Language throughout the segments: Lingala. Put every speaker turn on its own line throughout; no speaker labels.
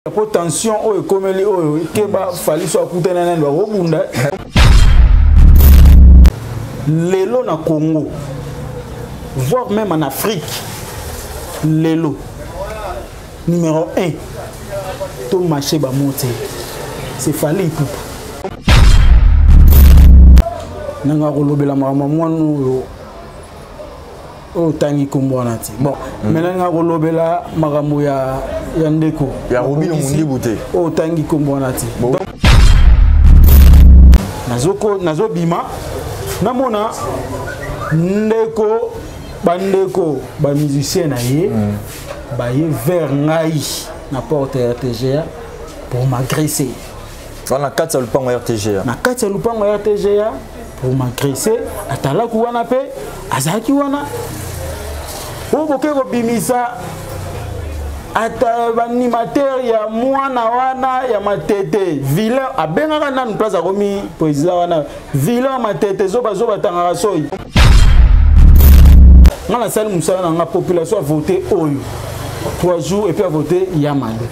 Po tension oyo ekomeli oyo keba Fally so akutana nani bakobunda lelo na Congo, voire même en Afrique. Lelo numéro 1 to marché bamo te, c'est Fally Ipupa. Nanga kolobela makambo mwana oyo oyo otangi nkombo wana te. Bon, maintenant nga kolobela makambo ya ndeko
ya Robino Mundibu te.
Oyo otangi nkombo wana te. Nazobima, namona ndeko, bandeko bamusicien na ye baye vers ngai na porte ya RTGA pour m'agresser.
Wana na kati ya lupango ya RTGA?
Na kati ya lupango ya RTGA pour m'agresser. Atalaku wana mpe azalaki wana oyo boke kobimisa ata baanimateur ya mwana wana ya Matete, vilain. Abengaka nanu place akomi président wana, vilain ya Matete, zobazoba, atangaka soi. Nga nasali mosala na nga, population avote oyo 3 jours et puis avote ya Mado.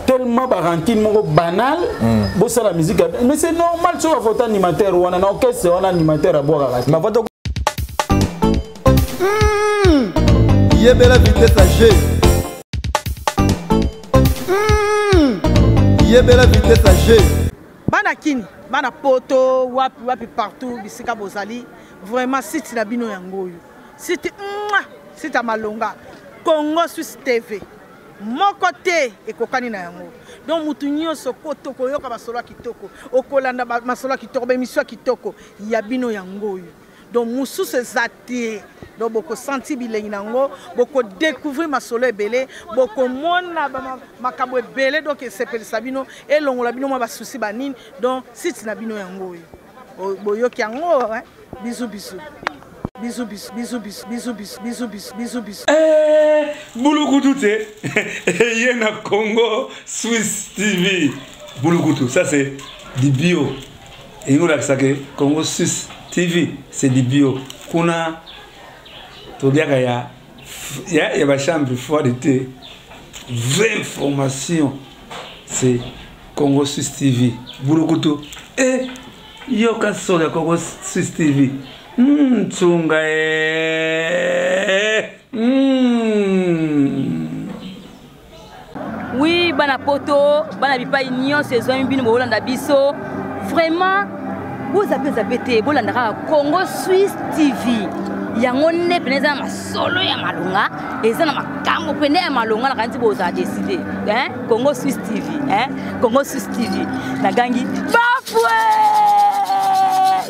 Tellement barancune moko banal. Bosala musique, mais c'est normal soki avote animateur wana na orchestre wana, animateur abwakaka te.
Yebela vitesse à G. Yebela vitesse à G.
Bana Kini, bana Poto, wapi wapi, partout bisika bozali, vraiment site na bino yango oyo, site mwa site ya malonga, Congo Suisse TV, moko te ekokani na yango. Donc mutu nyonso koto koyoka masolo ya kitoko, okolanda masolo ya kitoko, baémission ya kitoko ya bino yango oyo. Donc mosusu eza te. Donc bokosanti bilengi na yango, bokodécouvrir masolo ebele, bokomona makambo ebele. Donc esepelisa bino, elongola bino mwa basusi banini. Donc site na bino yango oyo, boyoki yango. Bisous, bisous, bisous, bisous, bisous, bisous, bisous, bisous, bisous, bisous, bisous, bisous.
Eh, bulukutu te ye na Congo Suisse TV. Bulukutu, ça c'est du bio. Elingi kolakisa ke Congo Suisse TV, c'est du bio. Kuna toliaka ya bachambre froide te. Vraie information, c'est Congo Suisse TV. Bulukutu e yoka solo ya Congo Suisse TV. Ntunga e.
Oui, bana Poto, bana bipai nyonso ezwami bino, bolanda biso vraiment, bozape zape te, bolanda kaka Congo Suisse TV. Yango nde pene eza na masolo ya malonga, eza na makambo pene ya malonga. Na kanisi bozala décide, hein? Congo Suisse TV, hein? Congo Suisse TV, nagangi bafwe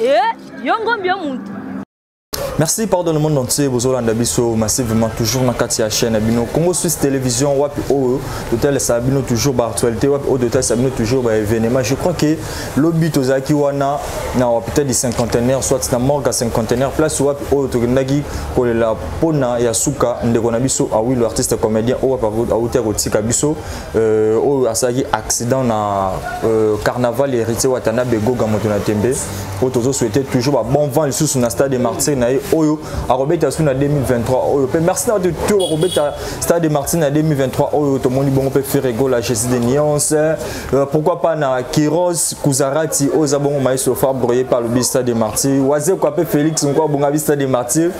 eh, yo ngombi yo muntu.
Merci pardon le monde entier, bozolanda biso massivement toujours na kati ya chaîne bino Congo Suisse Télévision, wapi oyo totalisa bino toujours ba actualité, wapi oyo totalisa bino toujours ba événement. Je crois que lobi tozalaki wana na hôpital du Cinquantenaire, soit na morgue ya Cinquantenaire, place wapi oyo tokendaki kolela mpona ya suka ndeko na biso Awilo, artiste comédien oyo awuti kotika biso, oyo asalaki accident na carnaval Héritier Watanabe Goga moto na tembe, oyo tozosouhaite toujours ba bon vent lisusu na Stade de Martyr na ye oyo akobeta su na 2023 oyo. Mpe merci na bato to bakobeta Stade de Martyr na 2023 oyo. Tomoni bongo mpe Ferre Gola, Jésus de Nuance, pourquoi pas na Kiros Kuzarati oyo eza bongo maestro Fabre, ye mpe alobi Stade de Martyr. Wazekwa mpe Félix Nko abonga bi Stade de Martyr.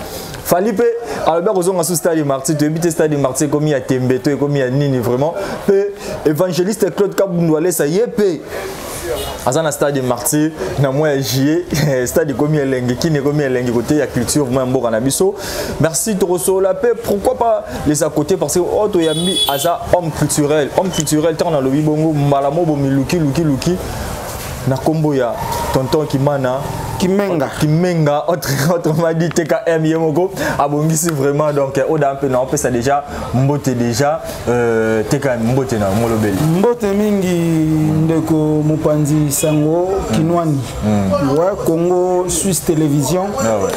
Fally mpe alobi akozonga su Stade de Martyr. Toyebi te Stade de Martyr ekomi ya tembe to ekomi ya nini vraiment. Mpe évangéliste Claude Kabundu Alesa, ye mpe aza na Stade de Martyr na mois ya juillet. Stade ekomi elengi, kini ekomi elengi kote ya culture vraiment ya mboka na biso. Merci. Tokosolola mpe pourquoi pas les à côté, parce que oyo toyambi aza homme culturel. Homme culturel, ntango nalobi bongo, mbala mo bomiluki luki luki na nkombo ya tonton Kimana.
Kimenga.
Kimenga, autrement dit TKM, ye moko abongisi vraiment. Donc oda mpe na opesa déjà mbote déjà, TKM, mbote na molobeli.
Mbote mingi, ndeko mopanzi sango Kinwani. Ouais, Congo Suisse Télévision.
Ah ouais.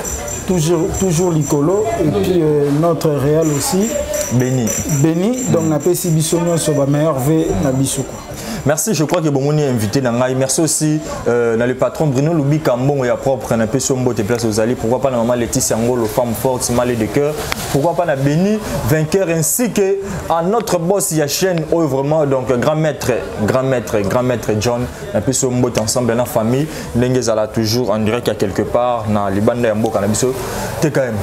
Toujours, toujours likolo. Et puis notre réal aussi.
Béni.
Béni. Donc napesi biso nyonso ba meilleur V na biso quoi.
Merci, je crois que bomoni invité na ngai. Merci aussi na le patron Bruno Lubika Mbongo ya propre na peso mbote place aux alliés. Pourquoi pas na maman Laetitia Ngolo, femme forte, malé de cœur. Pourquoi pas na Béni, vainqueur, ainsi que à notre boss ya chaîne oyo vraiment, donc grand maître, grand maître, grand maître John na peso mbote ensemble na famille ndenge ezala toujours en direct ya quelque part na libanda ya mboka na biso. TKM,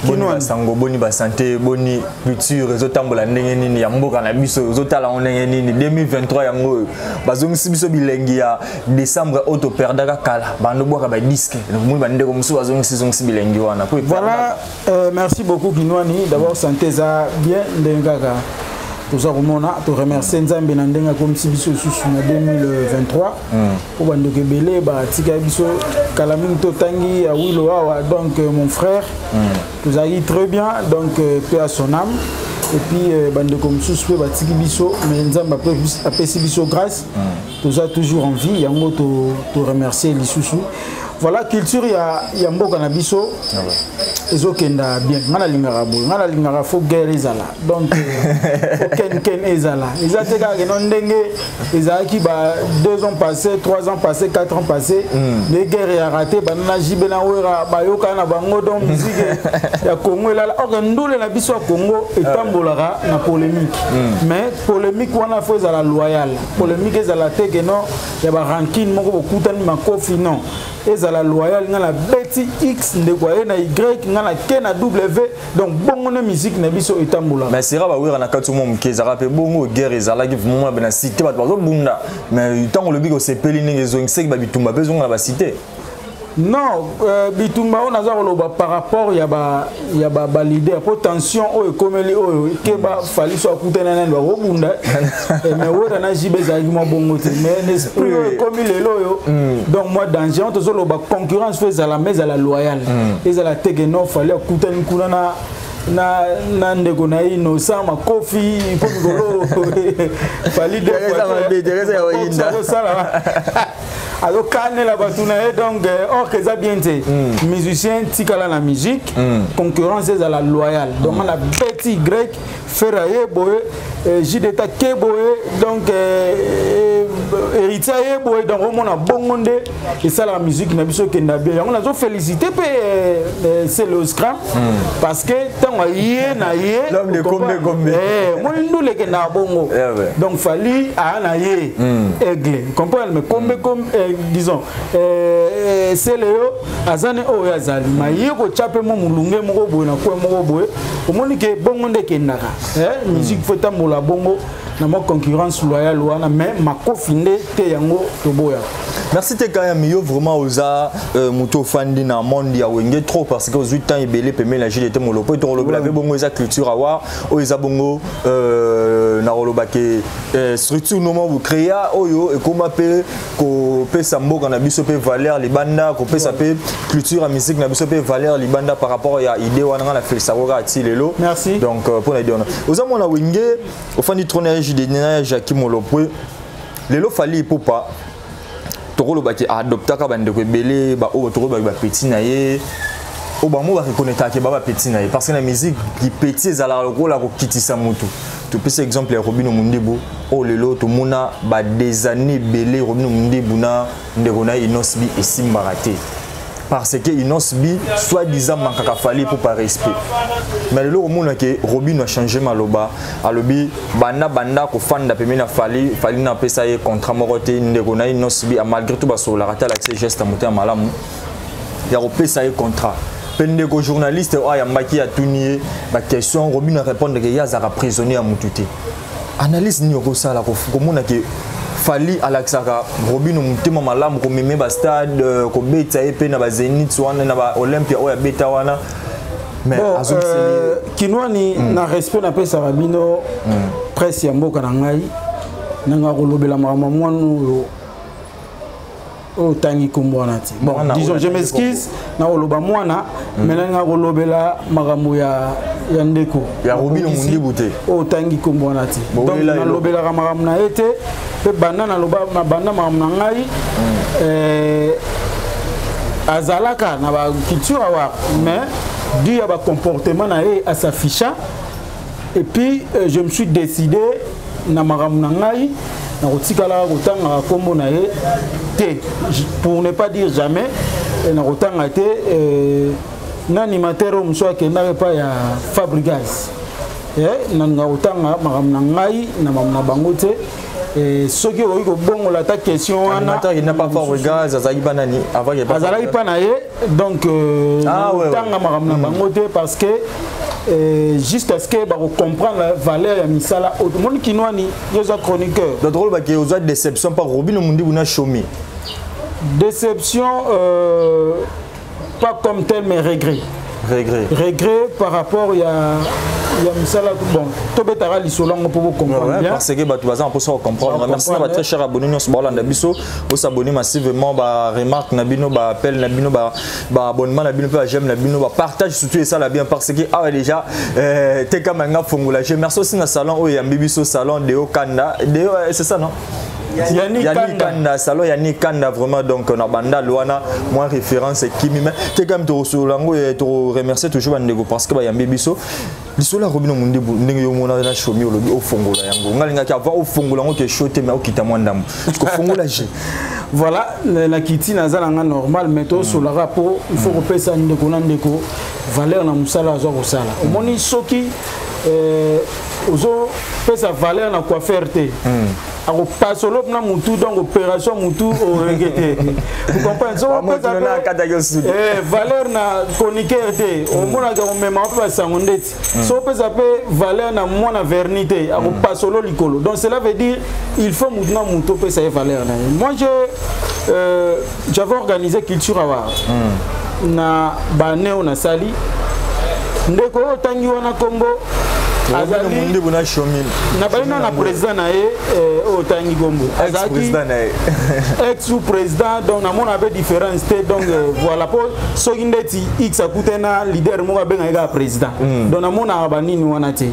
boni basango, boni basanté, boni culture ezotambola ndenge nini ya mboka na biso, ozotala yango ndenge nini 2023 yango oyo bazongisi biso bilengi ya décembre oyo toperdaka kala, bando bwaka badisque, moni bandeko mosusu bazongisi zongisi bilengi wana.
Voilà, merci beaucoup Kinwani. D'abord santé eza bien, ndenge kaka toza komona, toremercie Nzambe na ndenge akomisi biso lisusu na 2023, mpo bandeko ebele batikali biso kala mingi, totangi ya wilo awa. Donc mon frère, tozalaki très bien, donc paix à son âme. Et puis bandeko mosusu mpe batiki biso, mais Nzambe apesi biso grâce, toza toujours en vie, yango toremercie lisusu. Voilà, culture ya mboka na biso ezokenda bien. Nga nalingaka boye, nga nalingaka faut guerre ezala, donc faut ken ken ezala. Eza te kaka keno ndenge ezalaki ba 2 ans passé, 3 ans passé, 4 ans passé, nde guerre ya raté banda na JB na Wera bayoka na bango. Donc musique ya Congo elala or ndule na biso ya Congo etambolaka na polémique, mais polémique wana faut ezala loyal. Polémique ezala te keno ya barancune moko bokutani makofi, non, ezala loyal. Nga na beti X, ndeko aye na Y, nga na K na W, donc bongo nde musique na biso etambolaka.
Mais sera bawera na kati mwa moke ezalaka mpe bongo, guerre ezalaki vraiment na cité, bato bazobunda, mais ntango olobi kosepeli ndenge ezongisaki babitumba mpe ezonga na bacité.
Non, bitumba oyo naza koloba par rapport ya ba leader, po tension oyo ekomeli oyo ekeba Fally so akutani nani bakobunda. Mais Wera na JB ezalaki mwa bongo te, mais l'esprit oyo ekomi lelo oyo, donc mwa danger wana. Tozoloba concurrence faut ezala, mais ezala loyal, ezala te ke non, Fally akutani kuna na ndeko na ye Innocent Makofi, mpo mikolo Fally azosala, azokanela bato na ye, donc or que eza bien te. Musicien tikala na musique, concurrence ezala loyale. Donc nga na beti Y, Ferre ye boye, JDT ke boye, donc Héritier ye boye, donc omona bongo nde esalaka musique na biso ekenda bien. Yango nazofélicité mpe Celeo Scram, parce que ntango aye na ye omoni ndula ekendaka bongo. Donc Fally aya na ye aigle, comprendre, mais kombe comme disons Celeo aza ne oyo azali ma ye kotya mpe mo molunge moko boye na kwe moko boye, omoni ke bongo nde ekendaka. Musique faut etambola bongo na mwa concurrence loyale wana, mais makofi nde te, yango toboyaka.
Merci TKM. Yo vraiment oza moto ofandi na monde ya Wenge trop, parce que ozwi temps ebele pembeni na JDT Molopo. Tokolobela mpe bongo eza culture awa oyo eza bongo na koloba ke structure noma bocréa oyo ekóma mpe kopesa mboka na biso mpe valeur libanda, kopesa mpe culture ya musique na biso mpe valeur libanda. Par rapport ya idée wana, nga na félicitako kaka ti lelo.
Merci.
Donc mpona idée wana, oza mwana Wenge, ofandi trop na JDT na Jacki Molopwe. Lelo Fally Ipupa, tokolobaki aadoptaka bandeko ebele baoyo tokolobaki bapeti na ye, oyo bango bareconnaîtraki ba bapeti na ye, parce que na musique kipeti ezalaka lokola kokitisa motu. Topesa exemple ya Robino Mundibu oyo lelo tomona badés années ebele Robino Mundibu na ndeko na ye Innoss'B esimbaka te, parce que Innoss'B soi-disant mankaka Fally pour par respect. Mais lelo komona ke Robino a changé maloba, alobi banda banda kofanda pembeni na Fally, Fally na apesa ye contrat moko te. Ndeko na ye Innoss'B, malgré tout basololaka te, alakisa geste ya motema malamu ya kopesa ye contrat. Mpe ndeko journaliste oyo ayambaki atuni ye baquestion, Robino arépondre ke ye azalaka prisonnier ya motu te. Analyse nini okosala komona ke Fally alakisaka Robino motema malamu, komeme bastade, kobeta ye mpe na bazénith wana, na baolympia oyo abeta wana, mais
bon, Kinwani, na respect napesaka bino presse ya mboka na ngai, nanga kolobela makambo mwana oyo oyo otangi nkombo wana te. Bon, disons, je m'excuse na koloba mwana, mais nalinga kolobela makambo ya ndeko
ya Robino Mundibu te.
Oyo otangi nkombo wana te. Donc nalobelaka makambo na ye te, mpe banda naloba banda makambo na ngai, azalaka na baculture awa, mais dû ya bacomportement na ye asafisha. Et puis je me suis décidé na makambo na ngai. Nakotikalaka kotangaka nkombo na ye te, pour ne pas dire jamais. Nakotanga te na animateur oyo mosusu akendaka epai ya Fabrigas. Nalinga kotanga makambo na ngai na makambo na bango te. Soki okoki kobongola ata question wana.
Azalaki pa nani?
Azalaki pa na ye. Donc nakotanga makambo na bango te, parce que jusqu'à ce que bakocomprendre valeur ya misala oyo. Tomoni Kinwani, yo oza chroniqueur.
Donc tolobaki ozwa déception par Robino Mundibu na Shomi?
Déception, pas comme tel, mais regret.
Regret.
Regret par rapport ya misala. Bon, tobetaka lisolo yango mpo bocomprendre bien.
Parce que bato baza na mposa kocomprendre. Merci na batrès cher abonné nyonso baolanda biso. Bosabonner massivement, baremarque na bino, baappel na bino, baabonnement na bino mpe baj'aime na bino, bapartage surtout, esala bien, parce que awa déjà tekama nga fongola je. Merci aussi na salon oyo eyambi biso, salon Deo Kanda. Deo, c'est ça, non?
Yannick
Yannick Kanda, salon Yannick Kanda, vraiment. Donc na banda wana moi référence ekimi, mais te quand même tokosolola yango, toremercier toujours bandeko parce que bayambi biso. Lisolo ya Robino Mundibu, ndenge yo mona na Shomi, olobi ofongola yango. Nga lingaki avant ofongola yango ke show te, mais okita mwa ndambo kofongola je.
Voilà, nakiti, naza na nga normal, mais tosolaka mpo il faut kopesa ndeko na ndeko valeur na mosala azwa kosala. Omoni, soki ozopesa valeur na coiffeur te, akopasolo na mutu, donc opération mutu oregete. Vous comprenez? So opesa valeur na chroniqueur te, omonaka komema mpe basango ndeti. So opesa mpe valeur na mwana verni te, akopasolo likolo. Donc cela veut dire il faut mutu na mutu opesa ye valeur na ye. Moi, je j'avais organisé Culture Award na bane oyo nasali. Ndeko oyo otangi wana nkombo
azali na Shomi.
Na bali na président na ye oyo otangi nkombo.
Azalaki
ex ou président, donc namona mpe différence te. Donc voilà, mpo soki ndeti x akute na leader moko abengaki kaka président, donc namonaka banini wana te.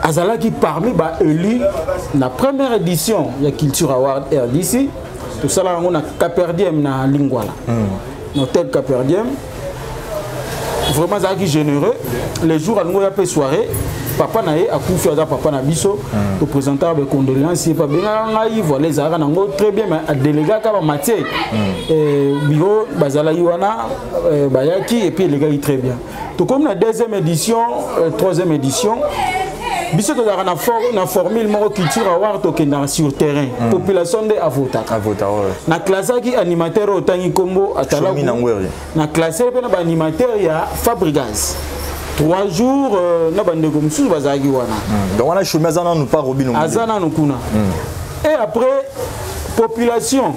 Azalaki parmi baélu na première édition ya Culture Award RDC. Tosalaka yango na Caperdiem, na Lingwala, na hôtel Caperdiem. Vraiment azalaki généreux. Les jours alingo ya mpe soirée, papa na ye akufi, aza papa na biso, toprésentaka bacondoléance. Ye mpe abengaka ngai. Voilà, ezalaka nango très bien, mais adelégaka bamatière bureau bazalaki wana, bayaki et puis elekaki très bien. Tokomi na deuxième édition, troisième édition. Biso tozalaka na formule moko, Culture Award, tokendaka sur terrain, population nde avotaka. Na classaki animateur oyo otangi nkombo
atalaku,
na classe mpe na baanimateur ya Fabrigas 3 jours, na bandeko mosusu bazalaki wana.
Donc wana Shomi aza nanu pa Robino?
Aza nanu kuna. Et après, population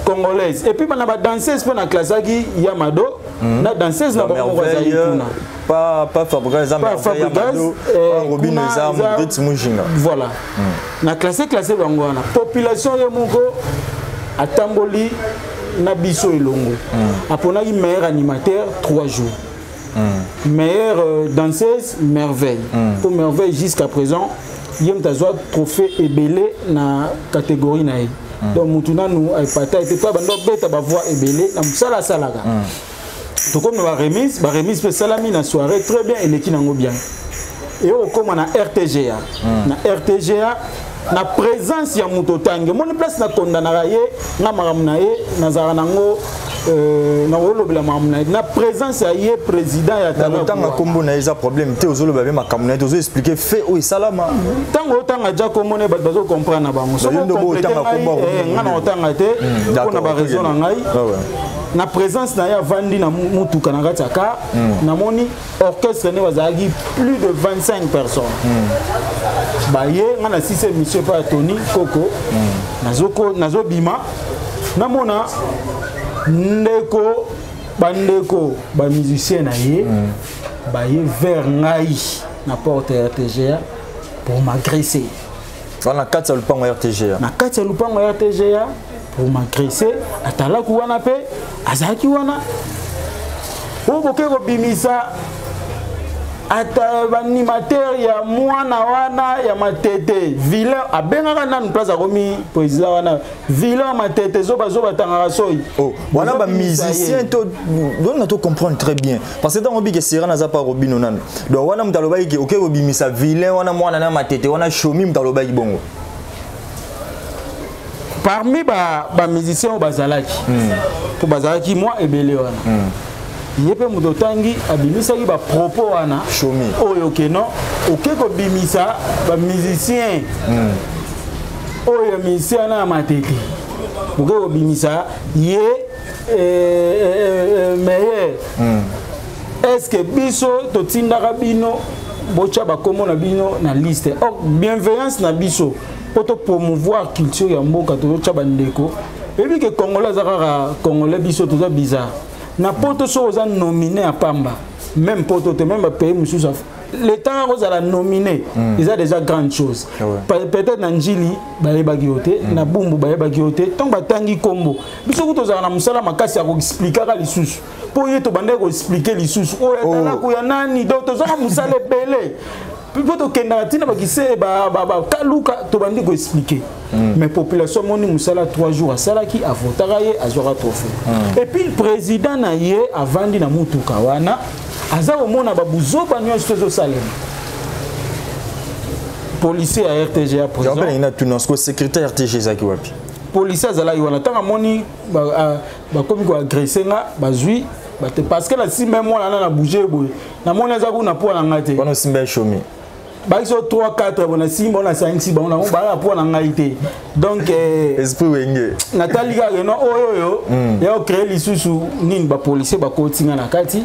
congolaise et puis bana badanseuse mpe na classaki ya Mado na danseuse na bango moko azalaki kuna.
Pas Fabrigas, eza
Fabrigas.
Robino eza Rit Mujinga.
Voilà, na classe bango wana. Population ye moko atamboli na biso elongo, aponaki meilleur animateur 3 jours, meilleure danseuse Merveille. Pour Merveille, jusqu'à présent ye moto azwa trophée ebele na catégorie na ye. Donc mutu nanu epata ete mpo bando obeta bavoix ebele na mosala asalaka. Tokomi na baremise, baremise mpe esalami na soirée, très bien, eleki nango bien. Eyo okóma na RTGA. Na RTGA, na présence ya moto otangi, omoni place nakondanaka ye nga makambo na ye, nazalaka nango, nakolobela makambo na ye na présence ya ye président ya.
Kotanga nkombo na ye eza problème te. Ozoloba be makambo na ye te, ozoexpliquer fait oyo esalama.
Ntango otanga ja kombo na ye, bato bazocomprendre na bango. Nga na kotanga te mpona baraison na ngai. Na présence na ye, avandi na mutuka na kati ya car, namoni orchestre nde bazalaki plus de 25 personnes. Baye nga na sisi émission epai ya Tony Koko, nazobima, namona ndeko, bandeko bamusicien na ye baye vers ngai na porte ya RTGA pour m'agresser.
Wana kati ya lupango ya RTGA?
Na kati ya lupango ya RTGA pour m'agresser. Atalaku wana mpe azalaki wana oyo boke kobimisa ata baanimateur ya mwana wana ya Matete, vilain. Abengaka nanu place akomi président wana, vilain Matete, zobazoba, atangaka soi.
Oh, wana bamusicien to donna to comprendre très bien, parce que ntango obike sera naza pa Robino nanu. Donc wana moto alobaki ke oke kobimisa vilain wana, mwana na Matete wana, Shomi, moto alobaki bongo?
Parmi bamusicien oyo bazalaki, mpo bazalaki mwa ebele wana, ye mpe moto otangi abimisaki bapropos wana.
Chomi.
Oyo keno oke kobimisa bamusicien oyo ya musicien wana ya Matete, oke kobimisa ye meilleur. Est ce que biso totindaka bino botya bakombo na bino na liste? Or bienveillance na biso mpo topromouvoir culture ya mboka, tozotya bandeko. Oyebi ke Congolais aza kaka Congolais, biso toza bizarre. Na Poto, soki oza nominé ya pamba, même Poto te, même bapays mosusu, le temps kozala nominé eza déjà grande chose. Peut-être na Njili bayebaki yo te, na Bumbu bayebaki yo te. Ntango batangi nkombo, biso ku tozala na mosala makasi ya koexplikaka lisusu, mpo ye tobandaki koexpliquer lisusu oyo atalaku ya nani. Donc tozwaka mosala ebele mpo tokendaka ntina bakise bakaluka, tobandi koexpliquer. Mais population amoni mosala 3 jours asalaki, avotaka ye, azwaka trophée. Et puis président na ye avandi na mutuka wana, aza komona babuzoba nyonso tozosalema, policier ya RTG ya
présent. Na tuna siko, sécurité RTG ezalaki wapi?
Policier azalaki wana. Ntango amoni bakomi koagresser nga, bazwi bate, parce que nasimba mwana na bouge boye, namoni aza kuna mpo na ngai te.
Wana osimba Chomi?
Baki so 3 4 bona simba, ona 5 bango nango baa mpo na ngai te. Donc
esprit Wenge.
Natali kaka no oyo oyo ya ocréer lisusu nini. Bapolicier bakoti nga na kati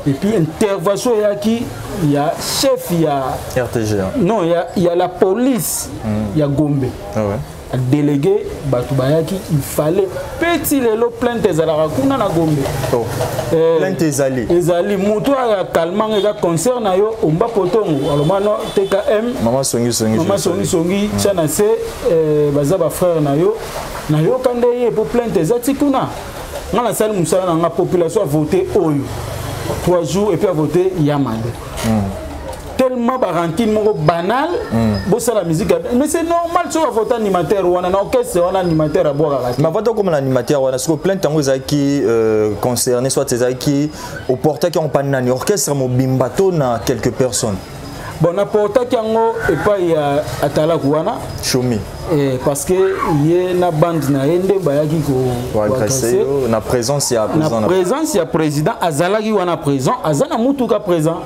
et puis intervention eyaki ya chef ya
RTG?
Non, ya la police ya Gombe.
Ah ouais.
Délégué, bato bayaki. Il fallait petit lelo plainte ezalaka kuna na Gombe.
Oh. Plainte ezali?
Ezali. Moto aya kalmanga, eza concert na yo omba potongo aloma no TKM.
Mama songi songi.
Mama songi songi, tia na se baza bafrère na yo, nayoka nde ye po plainte eza ti kuna. Nga nasali mosala na nga, population avote oyo 3 jours et puis avote ya Mado. Tellement barancune moko banal, bosala musique, mais c'est normal. Soki avote animateur wana na orchestre wana, animateur abwakaka te.
Mais avant tokóma na animateur wana, sikoyo plainte yango ezalaki concerné, soit ezalaki oportaki yango mpa nani? Orchestre mobimba to na quelques personnes?
Bon, naportaki yango epai ya atalaku wana.
Chomi?
Parce que ye na bande na ye nde bayaki
koagresser yo na présence ya
président? Na présence ya président, azalaki wana présent, aza na mutuka présent.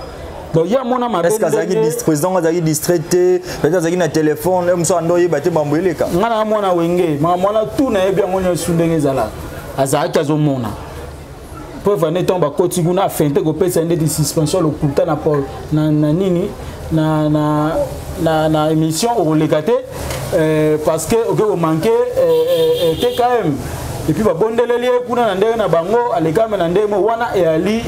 Donc ye amona mabe.
Est-ce que azalaki président azalaki distrait te? Peut-être azalaki na téléphone, mosu ando oyeba te bambo eleka.
Nga na mwana Wenge, makambo wana tu nayebi yango nyonso ndenge ezalaka. Azalaki azomona. Preuve ane, ntango bakoti kuna, afente kopesa ndeti suspension lokuta na nini na émission okoleka te, parce que oke komanquer TKM. Et puis babondeleli ye kuna na ndenge na bango, alekame na ndenge mo wana eyali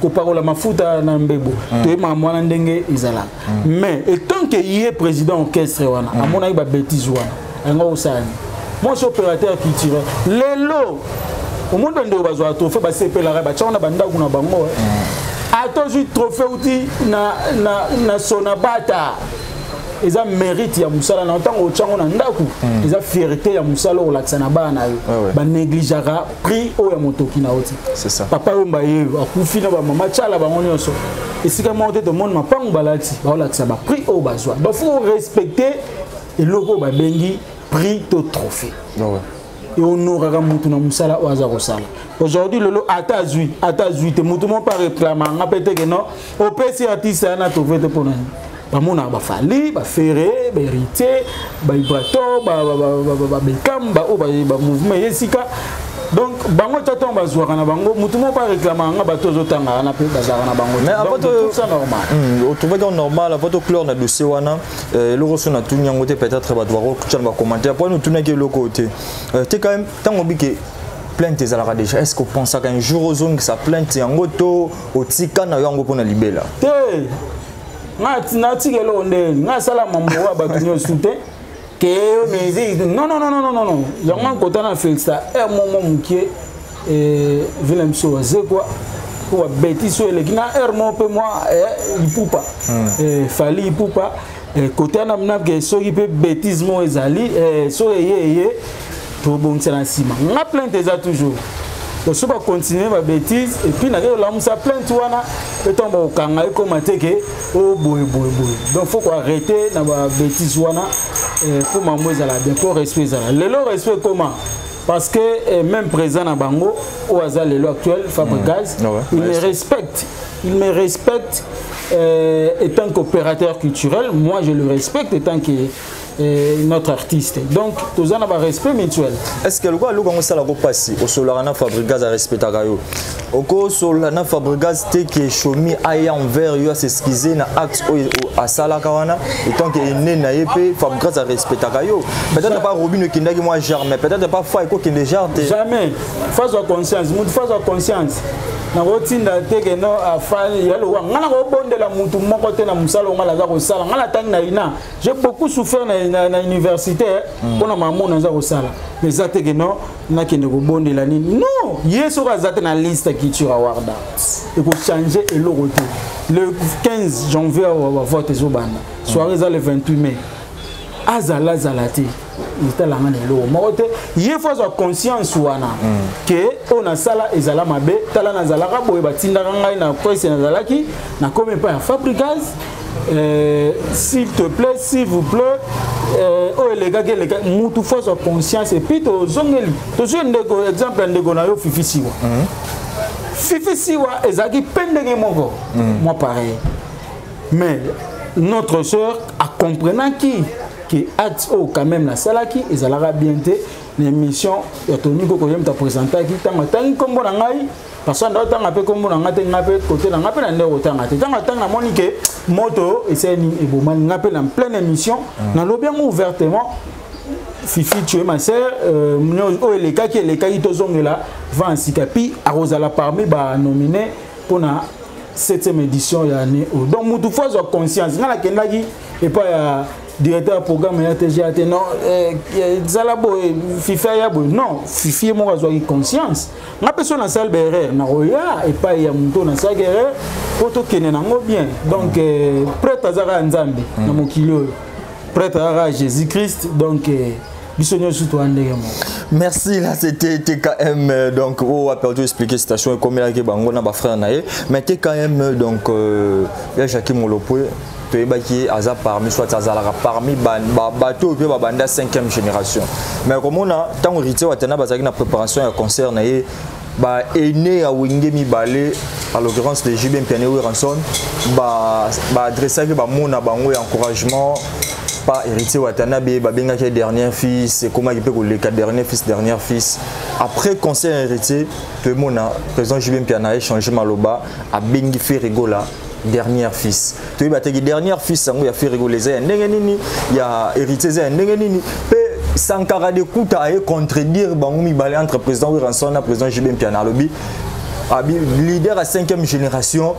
kopakola mafuta na mbebo. Toyebaka mwana ndenge ezalaka. Mais étant que ye président orchestre wana amonaki babêtises wana, yango osala nini? Moi opérateur culturel, lelo omoni bandeko bazwaka trophée, basepelaka, batiango na bandako na bango. Ata ozwi trophée uti na Sonabata, eza mérite ya mosala na yo. Ntango otyango na ndako, eza fierté ya mosala oyo olakisa na bana na yo. Banégligeaka prix oyo ya motoki na yo ti.
C'est ça.
Papa Yomba ye akufi na bamama Tiala, bango nyonso esika moko te. Tomoni mapango balati, baolakisa baprix oyo bazwa. Donc faut respecter eloko oyo babengi prix to trophée. Ehonoraka mutu na mosala oyo aza kosala aujourd'hui. Lelo ata azwi te, mutu moko mpe aréclamanga mpe teke non, opesi artiste aya na trophée te. Mpona nini? Bamonaka baFally, baFerre, baHéritier, baIbrator, babekam, baoyo bamouvement ye esika. Donc bango tia ntango bazwaka na bango, mutu moko mpe aréclamaka nga. Bato ozotanga wana mpe bazalaka na bango.
Mais avant
Donc, je trouve ça normal.
Otrouvaki yango normal? Avant toclore na dossier wana, eloko so natuni yango te, peut-être bato bakotya na bacommentaire mpo wana otunaki eloko oyo te. Te quand même, ntango obike plainte ezalaka déjà, est ce que opensaka un jour ozongisa plainte yango to otika na yo yango mpona libela?
Te, nga natika eloko nde nga asala mambo oyo bato nyonso te ke musique. Non, non, non, non, non, non. Yango nkota na félicita air momo mokie vile biso Wazekwa po babêtises oyo eleki na aire moko mpe mwa Ipupa, Fally Ipupa kote wana mnake. Soki mpe bêtise moko ezali, soki eye tobongisa na nsima. Nga plainte eza toujours. Donc soki bacontinue babétise et puis nakei kolamusa plainte wana mpe ntango bakokanga ekóma te ke o boye boye boye. Donc faut koarrêter na babétise wana mpo mambo ezala bien, mpo respect ezala. Lelo respect ekóma parce que même président na bango oyo aza lelo actuel, Fabregas, il me respecte, il me respecte étant qu'opérateur culturel, moi je le respecte étant que notre artiste. Donc toza na barespect mutuel.
Est ce que lokola eloko yango esalaka mpasi, osololaka na Fabrigas, arespectaka yo, okosolola na Fabrigas te ke Shomi aya envers yo, as'excuse na acte oyo asalaka wana, étant que ene na ye mpe Fabrigas arespectaka yo? Peut-être pas Robin okendaki mwa genre, mais peut-être pas fa ekokende genre te.
Jamais. Fazwa conscience, mutu fazwa conscience. Nakotinda te ke no afani ya lokwa ngai, nakobondela mutu moko te na mosala oyo ngai naza kosala. Ngai natangi na ina, j'ai beaucoup souffert na université mpona mamu naza kosala, mais eza te ke no nakende kobondela nini. Non, ye soki aza te na liste ya Culture Award, ekochange eloko te. Le 15 janvier awa bavote ezobanda, soirée eza le 28 mai. Azala, azala te, etalanga na eloko moko te. Ye fo azwa conscience wana ke oyo nasala ezala mabe. Tala, nazalaka boye, batindaka ngai na presse, nazalaki, nakomi epai ya Fabricas, s'il te plaît, s'il vous plaît, oyo elekaki elekaki. Mutu fo azwa conscience. Et puis tozongeli, tozwi ndeko, exemple ya ndeko na yo Fifi Siwa. Fifi Siwa ezalaki mpe ndenge moko, moi pareil, mais notre sœur acomprenaki ke acte oyo quand même nasalaki ezalaka bien te. Na émission ya Toni Koko, ye moto apresentaki, ntango atangi nkombo na ngai, parce que anda otanga mpe nkombo na ngai te, ngai mpe kote na ngai mpe na ndenge kotanga te. Ntango atanga, namoni ke moto esali ebomani ngai mpe na pleine émission, nalobi yango ouvertement: "Fifi, tu es ma sœur, oyo elekaki elekaki, tozongela va sika." Puis akozala parmi banominé mpona 7e édition ya année oyo. Donc mutu fo azwa conscience. Ngai nakendaki epai ya directeur ya programme ya TGA te, non, ezala boye, Fifi aya boye. Non, Fifi ye moko azwaki conscience. Nga mpe so nasali baerreur, nakoya epai ya moto oyo nasalaki erreur mpo tokende nango bien. Donc prêtre aza kaka Nzambe na mokili oyo, prêtre aza kaka Jésus Christ. Donc biso nyonso toya ndenge moko.
Merci. Là, c'était TKM, donc oyo a perdu expliquer situation ekomelaki bango na bafrère na ye. Mais TKM, donc ya Jacques Molopwe, toyebaki aza parmi, soit azalaka parmi bato oyo mpe babanda 5e génération. Mais komona ntango Héritier Watana bazalaki na préparation ya concert na ye, baene ya Wenge mibale, à l'occurrence de JB Mpiana, Werrason, baadressaki bamona bango ya encouragement par Héritier Watanabe, babengaki dernier fils, ekomaki mpe koleka dernier fils, dernier fils. Après concert Héritier, toyemona président JB Mpiana échange maloba, abengi Ferre Gola dernier fils. Toyeba teki dernier fils yango ya Ferre Gola eza ya ndenge nini, ya Héritier eza ya ndenge nini? Mpe Sankara de Kuta aye contredire bango mibale, entre président Werrason na président JB Mpiana. Alobi abi leader ya 5e génération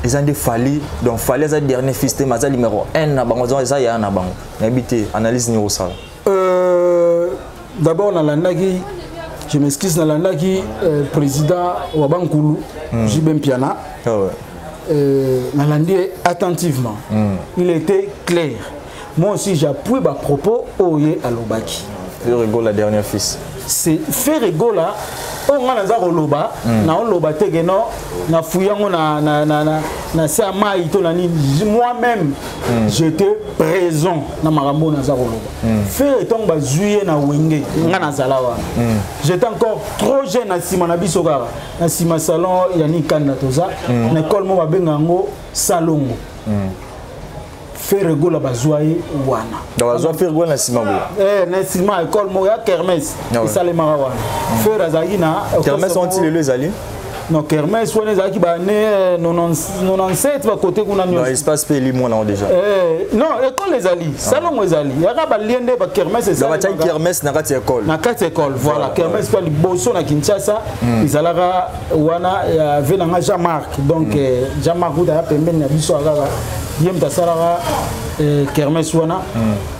eza nde Fally, donc Fally aza dernier fils te, mais aza numéro 1 na bango, eza ya na bango. Nayebi te analyse nini osala.
D'abord nalandaki, je m'excuse, nalandaki président wa bankulu JB Mpiana.
Ah ouais.
Nalandi attentivement. Il était clair. Moi aussi, j'appuie bapropos oyo ye alobaki.
Ferre Gola dernier fils.
C'est Ferre Gola oyo ngai naza koloba, naoloba te ke no nafuyi yango na se ya mai to na nini. Moi-même, j'étais présent na makambo oyo naza koloba. Ferre, ntango bazwi ye na Wenge, ngai nazala wana, j'étais encore trop jeune. Na nsima na biso kaka, na nsima salon ya Nikanda, toza na école moko babenga yango Salongo. Ferre Gola bazwa ye wana.
Donc bazwa Ferre Gola na nsima boye?
Eh, na nsima école moko ya kermesse esalemaka wana. Ferre azalaki na
Kermesse wana ti lelo ezali?
Non, kermesse wana ezalaki baannée 97, bakote kuna
nyonso. Espace mpe eli mwana déjà.
Non, école ezali, salongo ezali, yaka balie nde bakermesse.
Batiaki kermesse na kati ya école?
Na kati ya école, voilà. Kermesse mpe liboso na Kinshasa ezalaka wana. Ya ve nanga Jean Marc, donc Jean Marc uta ya pembeni na biso, kaka ye moto asalaka kermesse wana.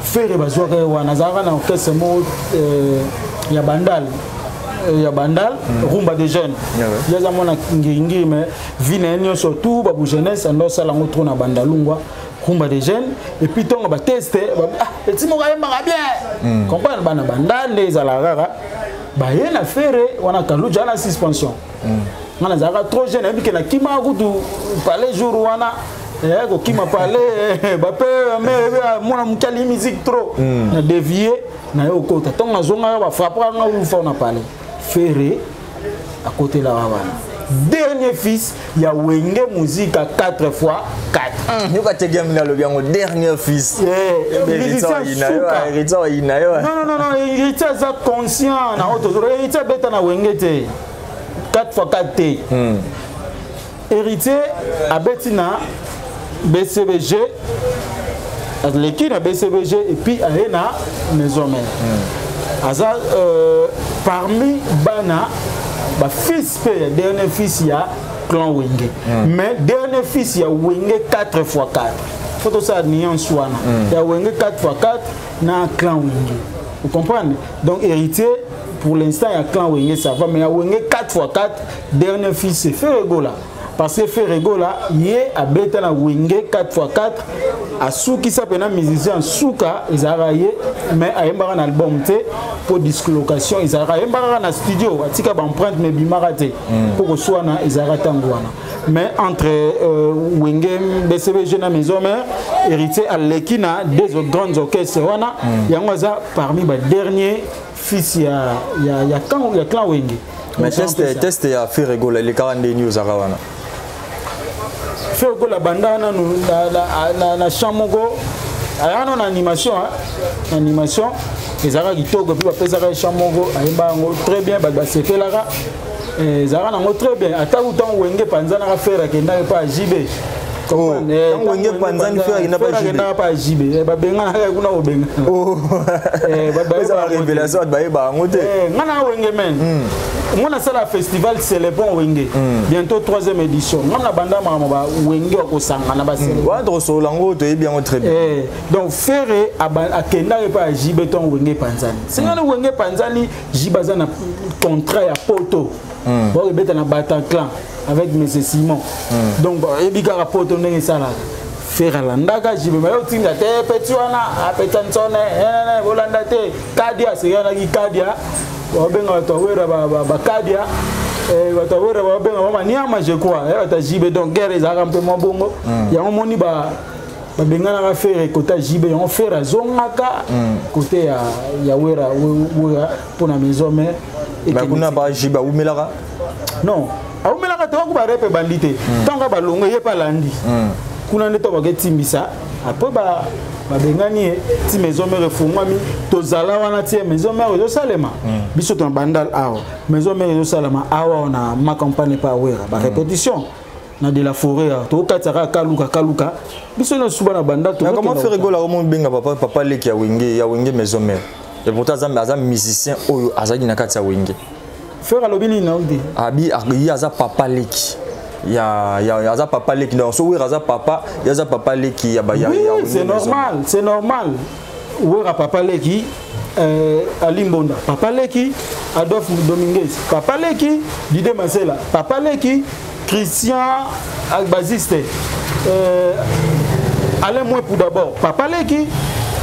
Ferre bazwaka ye wana, azalaka na orchestre moko ya Bandal, ya Bandal, Rumba de Jeune. Ye aza mwana Ngiringiri, mais vie na ye nyonso tout babu jeunesse, ando osala yango trop na Bandalungwa, Rumba de Jeune. Et puis ntongo bateste, ah, eti moko ayembaka bien, comprendre bana Bandal nde ezalaka kaka. Baye na Ferre wana, Kaluja na suspension. Nga nazalaka trop jeune, nayebi ke nakimaka kutu palais jour wana, kokima palais bape mwana moke alingi musique trop. Na dévier naye okota, ntango nazongaka bafrappaka nga ufa na palais. Ferre akotelaka wana, dernier fils ya Wenge Muzika 4 fois 4.
Yoka tege mina alobi yango, dernier fils.
Musicien suka.
Héritier oyina yo.
Non, non, non, Héritier aza conscient na oyo tozolo. Héritier abeta na Wenge te, 4 fois 4 te. Héritier abeti na BCBG, aleki na BCBG et puis aye na Maison Mère. Aza parmi bana bafils mpe ya dernier fils ya clan Wenge, mais dernier fils ya Wenge 4 fois 4, faut tosala nuance wana ya Wenge 4 fois 4 na clan Wenge, vous comprenez? Donc Héritier, pour l'instant ya clan Wenge, ça va, mais ya Wenge 4 fois 4, dernier fils, c'est Ferre Gola, parce que Ferre Gola ye abeta na Wenge 4 fois 4, asukisa mpena musicien suka ezalaka ye, mais ayembaka na album te mpo dislocation ezalaka. Ayembaka kaka na studio, atika baempreinte, mais ebimaka te mpo koswana ezalaka ntango wana. Mais entre Wenge BCBG na Maison Mère, Héritier aleki na deux grandes orchestres wana. Yango aza parmi badernier fils ya clan Wenge.
Mais test ya Ferre Gola elekaka ndeni ozalaka wana?
Ferre Gola banda nanu na champ moko, ayaka nano na animation, na animation ezalaka kitoko, mpe bapesaka ye champ moko, ayemba yango très bien, bato basepelaka, ezalaka nango très bien. Ata kutango Wenge panzanaka, Ferre akendaka epa ya JB.
Ntango Wenge panzani, Ferre
akendaka pa ya JB, babenganaka kuna, kobengana.
Révélation, bato bayeba yango te.
Nga na Wenge men, nga nasala festival Célébrons Wenge, bientôt troisième édition. Nga na banda makambo ba Wenge akosangana.
Wana tokosolola yango, toyebi yango très bien.
Donc Ferre akendaka epa ya JB ntongo Wenge epanzani. Sengani Wenge epanzani, JB aza na contrat ya poto, bakobeta na Bataclan avec monsieur Simon. Donc oyebi kaka poto ndenge esalaka. Ferre alandaka JB, maye otinda te peti wana apeta nsone, bolanda te kadia asekanaki kadia, babenga bato awera bakadia, bato awera babenga bamaniama, je crois, bato ya JB. Donc guerre ezalaka mpe mwa bongo. Yango moni babenganaka Ferre côté ya JB, yango Ferre azongaka côté ya Wera, Wera mpona Maison Mère.
Kuna ba JB awumelaka?
Non, awumelaka te, waku barepe ebandi te. Ntango balongo, ye mpe alandi kuna nde to baketimbisa. Après babengani ye ti Maison Mère efungwami. Tozala wana ti Maison Mère ezosalema. Biso tona Bandal awa, Maison Mère ezosalama awa na ma campagne epa Wera, barépétition na de la forêt, tokokatisaka kaluka kaluka, biso nyonso suba na Bandal.
Comment Ferre Gola omobenga papa, papa leki ya Wenge, ya Wenge Maison Mère, et pourtant aza musicien oyo azalaki na kati ya Wenge?
Ferre alobi nini na te?
Abi ye aza papa leki ya aza papa leki, donc so Wera aza papa, ye aza papa leki ya ba
ya. Oui, c'est normal, c'est normal. Wera papa leki, Ali Mbonda papa leki, Adolphe Dominguez papa leki, Dide Masela papa leki, Christian Albaziste, Alain Mwepu d'abord papa leki,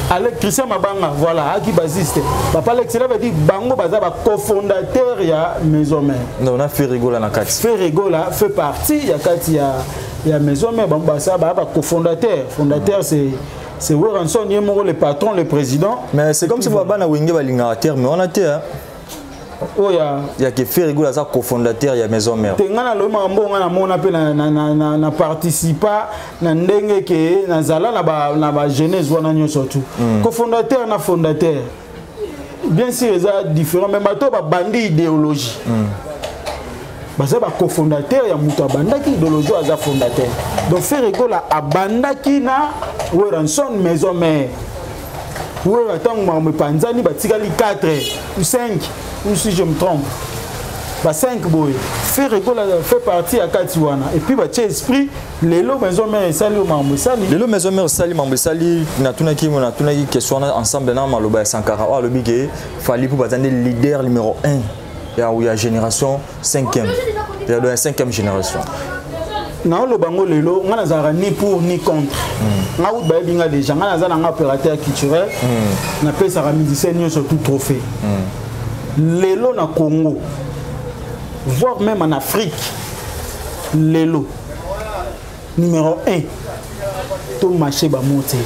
Alain Christian Mabanga, voilà, aki basiste papa leki. Cela veut dire bango baza ba cofondateur ya Maison Mère.
Non, on a Ferre Gola na kati.
Ferre Gola fait partie ya kati ya Maison Mère. Bango baza ba cofondateur. Fondateur, c'est Werrason ye moko, le patron, le président.
Mais c'est comme si bana Wenge balingaka terme wana te, hein.
Oyo ya
Ya ke Ferre Gola aza cofondateur ya Maison Mère.
Te, nga nalobi makambo nga namona mpe na participa na ndenge ke nazala na ba jeunesse wana nyonso tu. Cofondateur na fondateur, bien sûr eza différent, mais bato babandi idéologie baza bacofondateur. Ya moto abandaki idéologie oyo aza fondateur. Donc Ferre Gola abandaki na Werrason Maison Mère. Wera, ntango makambo epanzani, batikali 4 ou 5, ou si je me trompe ba 5 boye, Ferre Gola fait partie ya kati wana. Et puis batie esprit, lelo Maison Mère esali oyo makambo esali.
Lelo Maison Mère esali makambo esali. Natunaki question wana ensemble na maloba ya Sankara oyo alobi ke Fally mpo baza nde leader numéro 1 ya génération 5e, ya 5e génération.
Naoloba ngo lelo, nga nazalaka ni pour ni contre. Nga kutu bayebi nga déjà, nga naza nanga opérateur culturel, napesaka musicien nyonso tout trophée. Lelo na Congo, voire même en Afrique, lelo numéro 1 to marché ba monte,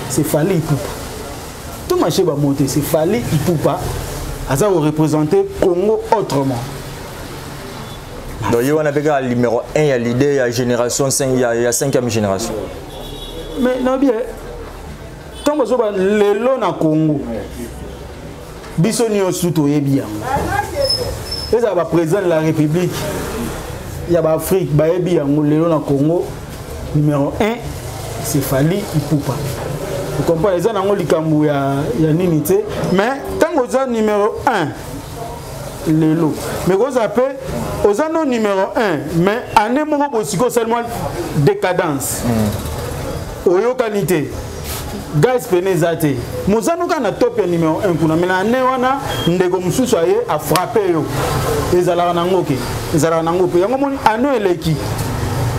c'est Fally Ipupa. To marché ba monte, c'est Fally Ipupa aza ko représenter Congo autrement.
Donc ye wana mpe kaka numéro 1 ya leader ya génération 5 ya 5e génération.
Mais na bien ntango bazoba lelo na Congo, biso nyonso toyebi yango, ezala baprésident de la République ya baAfrique bayebi yango, lelo na Congo numéro 1 c'est Fally Ipupa. Comprend, eza nango likambo ya nini te. Mais ntango oza numéro 1 lelo, mais koza mpe oza no numéro 1, mais année moko bosiko osali mwa décadence, oyokani te, gaz pene eza te, mozano kaka na top ya numéro 1 kuna, mais na année wana ndeko mosusu aye afrappe yo. Ezalaka nango ke ezalaka nango mpe yango moni année eleki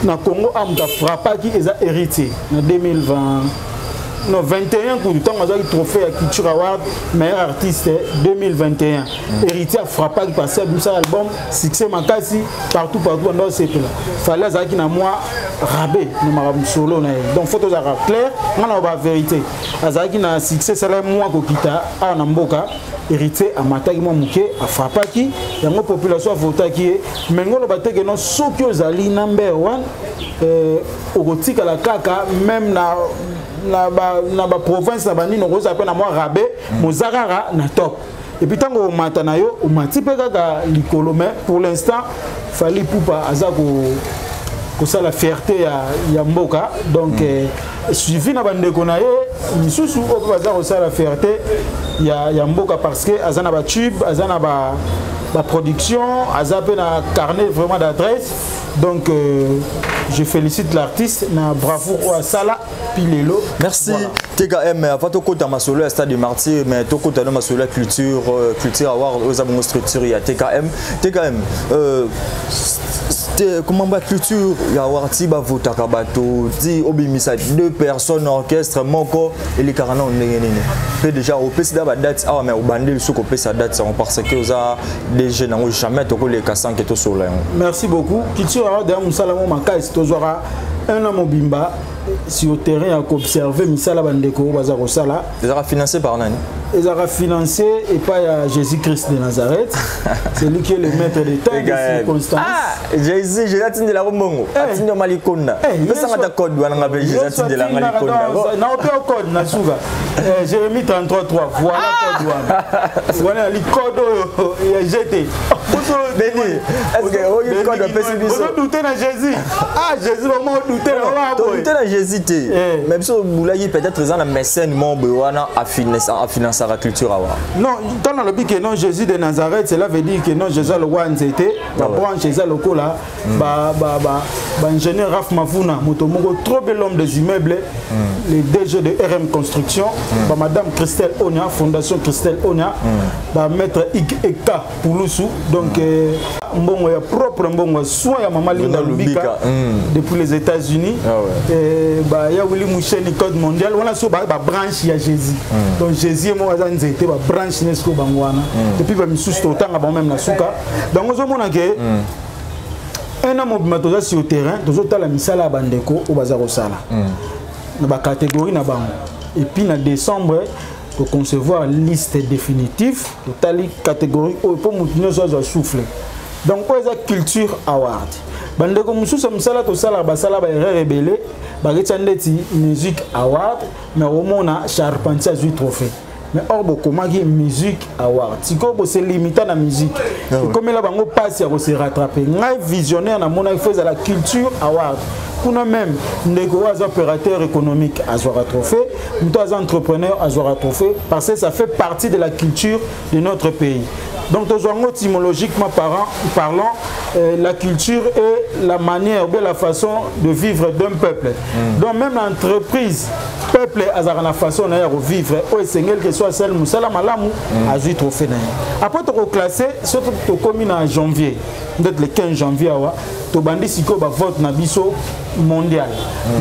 na Congo a moto afrappaki eza Héritier na 2020, non, 21 kutu, ntango azwaki trophée ya Culture Award meilleur artiste 2021. Héritier afrappaki parce que abimisaka album succès makasi partout partout, bando asepela. Fally azalaki na mwa rabe na makambo solo na ye. Donc faut tozalaka clair, nga na bavérité, azalaki na succès esala mwa kokita awa na mboka. Héritier amataki mwa moke, afrappaki yango, population avotaki ye. Mais ngoloba te ke non, soki ozali number one, okotikala kaka même na baprovince na banini, okozala mpe na mwa rabe, moza kaka na top. Et puis ntango omata na yo, omati mpe kaka likolo. Mais pour l'instant Fally Ipupa aza kosala fierté ya mboka. Donc suivi na bandeko na ye misusu oyo mpe baza kosala fierté ya mboka, parce que aza na batube, aza na baproduction, aza mpe na carnet vraiment d'adresse. Donc je félicite l'artiste na bravoure oyo asala puis lelo.
Merci.
Voilà.
TKM, avant tokota masolo ya Stade de Martyr, mais tokota no masolo ya culture, culture award oyo eza bongo structure ya TKM. TKM, comment ba culture ya award ti bavotaka bato ti obimisa deux personnes orchestre moko, elekaka nano ndenge nini? Mpe déjà opesi da badate awa, mais obandi lisusu kopesa date yango parce que oza DG nango, jamais tokoleka sans ke tosolola yango.
Merci beaucoup. Culture award ya mosala mo makasi, tozwaka un an mobimba sur terrain ya koobserve misala bandeko oyo baza kosala.
Ezalaka financé par nani?
Ezalaka financé epai ya Jésus Christ de Nazareth, c'est lui qui est le maître de temps, de circonstances.
Ah, Jésus, Jésus atindelaka mbongo, atindama likonda, pesanga ta code wana, nga mpe Jésus atindelanga likonda.
Na ope o code na suka, Jérémie 33 3, voilà code wana, wana ali code oyo ya gt.
Beni, est ce que oyo code apesi biso?
Ozodute na Jésus? Ah, Jésus vraiment odute na?
Todute na Jésus te, mais biso obulaki peut-être eza na mécène moko boye wana afinansaka culture awa.
Non, ntango nalobi ke non, Jésus de Nazareth, cela veut dire que non, Jésus alokwa nzete, babranche eza lokola baingénieur Raf Mavuna, moto moko trop bel homme des immeubles, le DG de RM Construction, bamadame Christelle Onia, Fondation Christelle Onia, bamaître Eka Pulusu. Donc mbongo ya propre, mbongo ya soin ya mama Linda Lubika depuis les États-Unis, ya Willi Musheni, code mondial wana, so babranche ya Jésus. Donc Jésus ye moko aza nzete, babranche ne sikoyo bango wana, et puis bamisusu totanga bango même na suka. Donc ozomona ke un an mobima toza sur terrain, tozotala misala ya bandeko oyo baza kosala na bacatégorie na bango. Et puis na décembre toconcevoir liste définitive, totali catégorie oyo mpo motu nyonso azwa souffle. Donc oyo eza Culture Award. Bandeko mosusu ya mosala tosalaka, basala baerreur ebele, baketia ndeti Musique Award, mais omona charpentier azwi trophée, mais or bokomaki Musique Award. Sikoyo bose limita na musique, ekomela bango mpasi ya kose rattraper. Ngai visionnaire namonaki faut ezala Culture Award. Kuna même ndeko oyo aza opérateur économique azwaka trophée, moto aza entrepreneur azwaka trophée, parce que ça fait partie de la culture de notre pays. Donc tozwa yango étymologiquement parlant, la culture est la manière ou bien la façon de vivre d'un peuple. Donc même l'entreprise, peuple azalaka na façon na ye ya kovivre oyo esengeli ke so asali mosala malamu, azwi trophée na ye. Après tokoclasse, soki tokomi na janvier, peut-être le 15 janvier awa. Tobandi sikoyo bavote na biso mondial.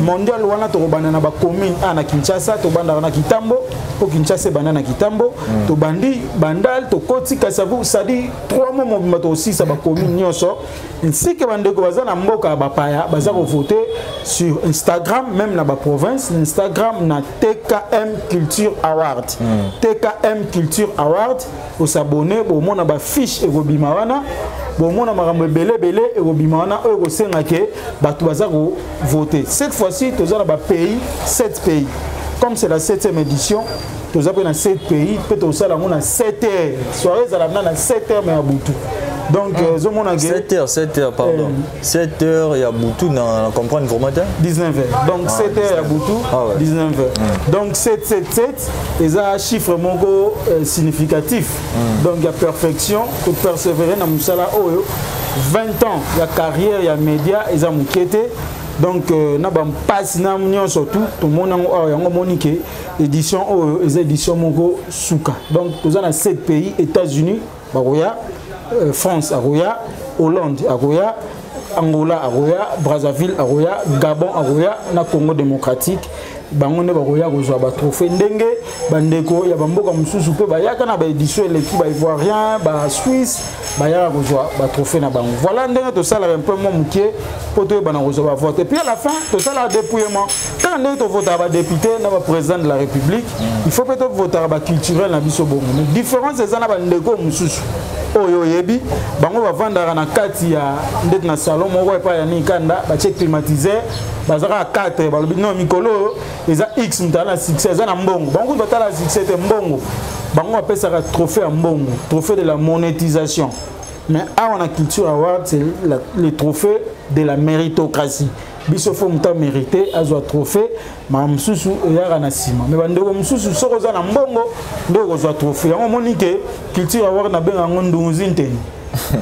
Mondial wana tokobanda na bacommune a na Kinshasa, tobandaka na Kitambo, mpo Kinshasa ebanda na Kitambo. Tobandi Bandal, tokoti Kasavu, sadi 3 mois mobimba tokosisa bacommune nyonso. Ainsi que bandeko baza na mboka ya bapaya baza kovote sur Instagram, même na baprovince, na Instagram na TKM Culture Award. TKM Culture Award, osabone, bomona bafiche ekobima wana, bomona makambo ebele ebele ekobima wana oyo ekosenga ke bato baza kovote. Cette fois-ci toza na bapays, 7 pays, comme c'est la 7e édition, toza mpe na 7 pays, mpe tosala yango na 7 heures. Soirée ezala na 7 heures, mais ya butu. Donc ozomona ke
7 heures, 7 heures, pardon. 7 heures ya butu, na comprendre vraiment te.
19 heures. Donc 7 heures ya butu.
Ah ouais.
19 heures. Donc 7 7 7 eza chiffre moko significatif. Donc ya perfection, kopersévérer na mosala oyo 20 ans ya carrière ya média eza moke te. Donc na bampasi na nyonso tu tomoni yango awa, yango omoni ke édition oyo eza édition moko suka. Donc toza na 7 pays: États-Unis bakoya, France akoya, Hollande akoya, Angola akoya, Brazzaville akoya, Gabon akoya, na Congo démocratique. Bango nde bakoya kozwa batrophée, ndenge bandeko ya bamboka mosusu mpe bayaka na baédition eleki, baivoirien, basuisse bayaka kozwa batrophée na bango. Voilà ndenge tosalaka un peu mwa moke mpo toyebana kozwa bavote. Et puis à la fin tosalaka dépouillement, kaka ndenge tovotaka badéputé na baprésident de la République, il faut mpe tovotaka baculturel na biso bongo. Mais différence eza na bandeko mosusu oyo oyebi bango bavandaka na kati ya ndeti na salon moko epai ya Nikanda, batie climatiseur, baza kaka 4, balobi non, mikolo oyo eza x, moto aza na succès, eza na mbongo. Bango kutu batala succès te, mbongo. Bango bapesaka trophée ya mbongo, trophée de la monétisation. Mais awa na Culture Award, c'est le trophée de la méritocratie. Biso faut moto amérité azwa trophée, makambo mosusu eyaka na nsima. Mais bandeko mosusu, soki oza na mbongo nde okozwa trophée. Yango omoni ke Culture Award nabenga yango ndunguzi nteni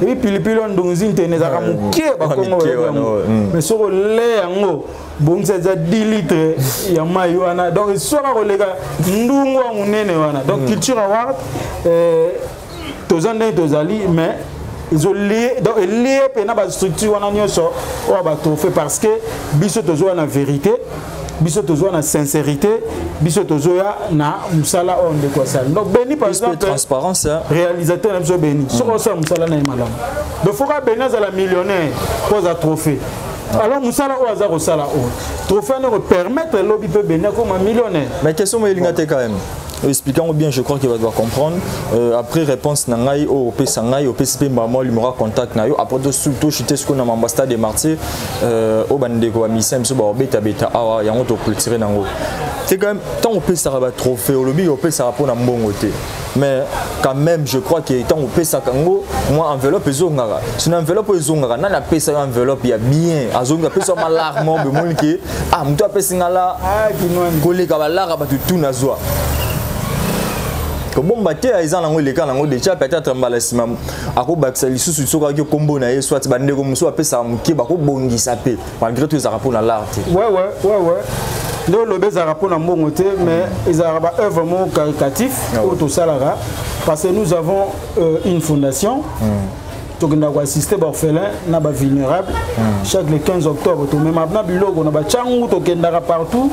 ebi pilipili oyo. Ndunguzi nteni ezalaka moke, bakongo bayebi yango, mais soki ole yango bongisa eza 10 litre ya mai wana, donc eswaka koleka ndungu ya monene wana. Donc Culture Award, toza ndenge tozali, mais ezolie, donc elie mpe na bastructure wana nyonso oyo batrophée, parce que biso tozoya na vérité, biso tozoya na sincérité, biso tozoya na mosala oyo ndeko asali. Donc Beni par exemple,
transparence, hein?
Réalisateur na biso Beni, soki osala mosala na ye malamu, donc foka Beni azala millionnaire mpo aza trophée. Alors mosala oyo aza kosala oyo, trophée wana ekopermettre elobi mpe Beni akoma millionnaire.
Mais question mo elinga te quand même expliquant bien, je crois qu'il va devoir comprendre. Après réponse na ngai oyo opesa ngai, opesi mpe mbama numéro ya contact na yo, après tochute sikoyo na mambo Stade de Martyr oyo bandeko bamisien biso baobetabeta awa, yango toclôture nango te. Quand même, ntango opesaka batrophée, olobi opesaka mpona mbongo te, mais quand même je crois que ntango opesaka yango, mwa enveloppe ezongaka. Sino enveloppe oyo ezongaka, nani apesaka enveloppe ya bien azongi, apesa malarement, bemoni ke ah, moto apesi nga la koleka balara bato tu nazwa kobomba te, eza nango eleka nango déjà. Peut-être mbala nsima akobakisa lisusu soki aki kombo na ye, soit bandeko mosusu bapesaka moke, bakobongisa mpe. Malgré tout ezalaka mpona l'art te.
Ouais, nde olobi ezalaka mpona mbongo te, mais ezalaka baœuvre moko caritatif oyo tosalaka, parce que nous avons une fondation. Tokendaka koassiste baorphelin na bavulnérable. Chaque le 15 octobre tomema na biloko na batiangu, tokendaka partout.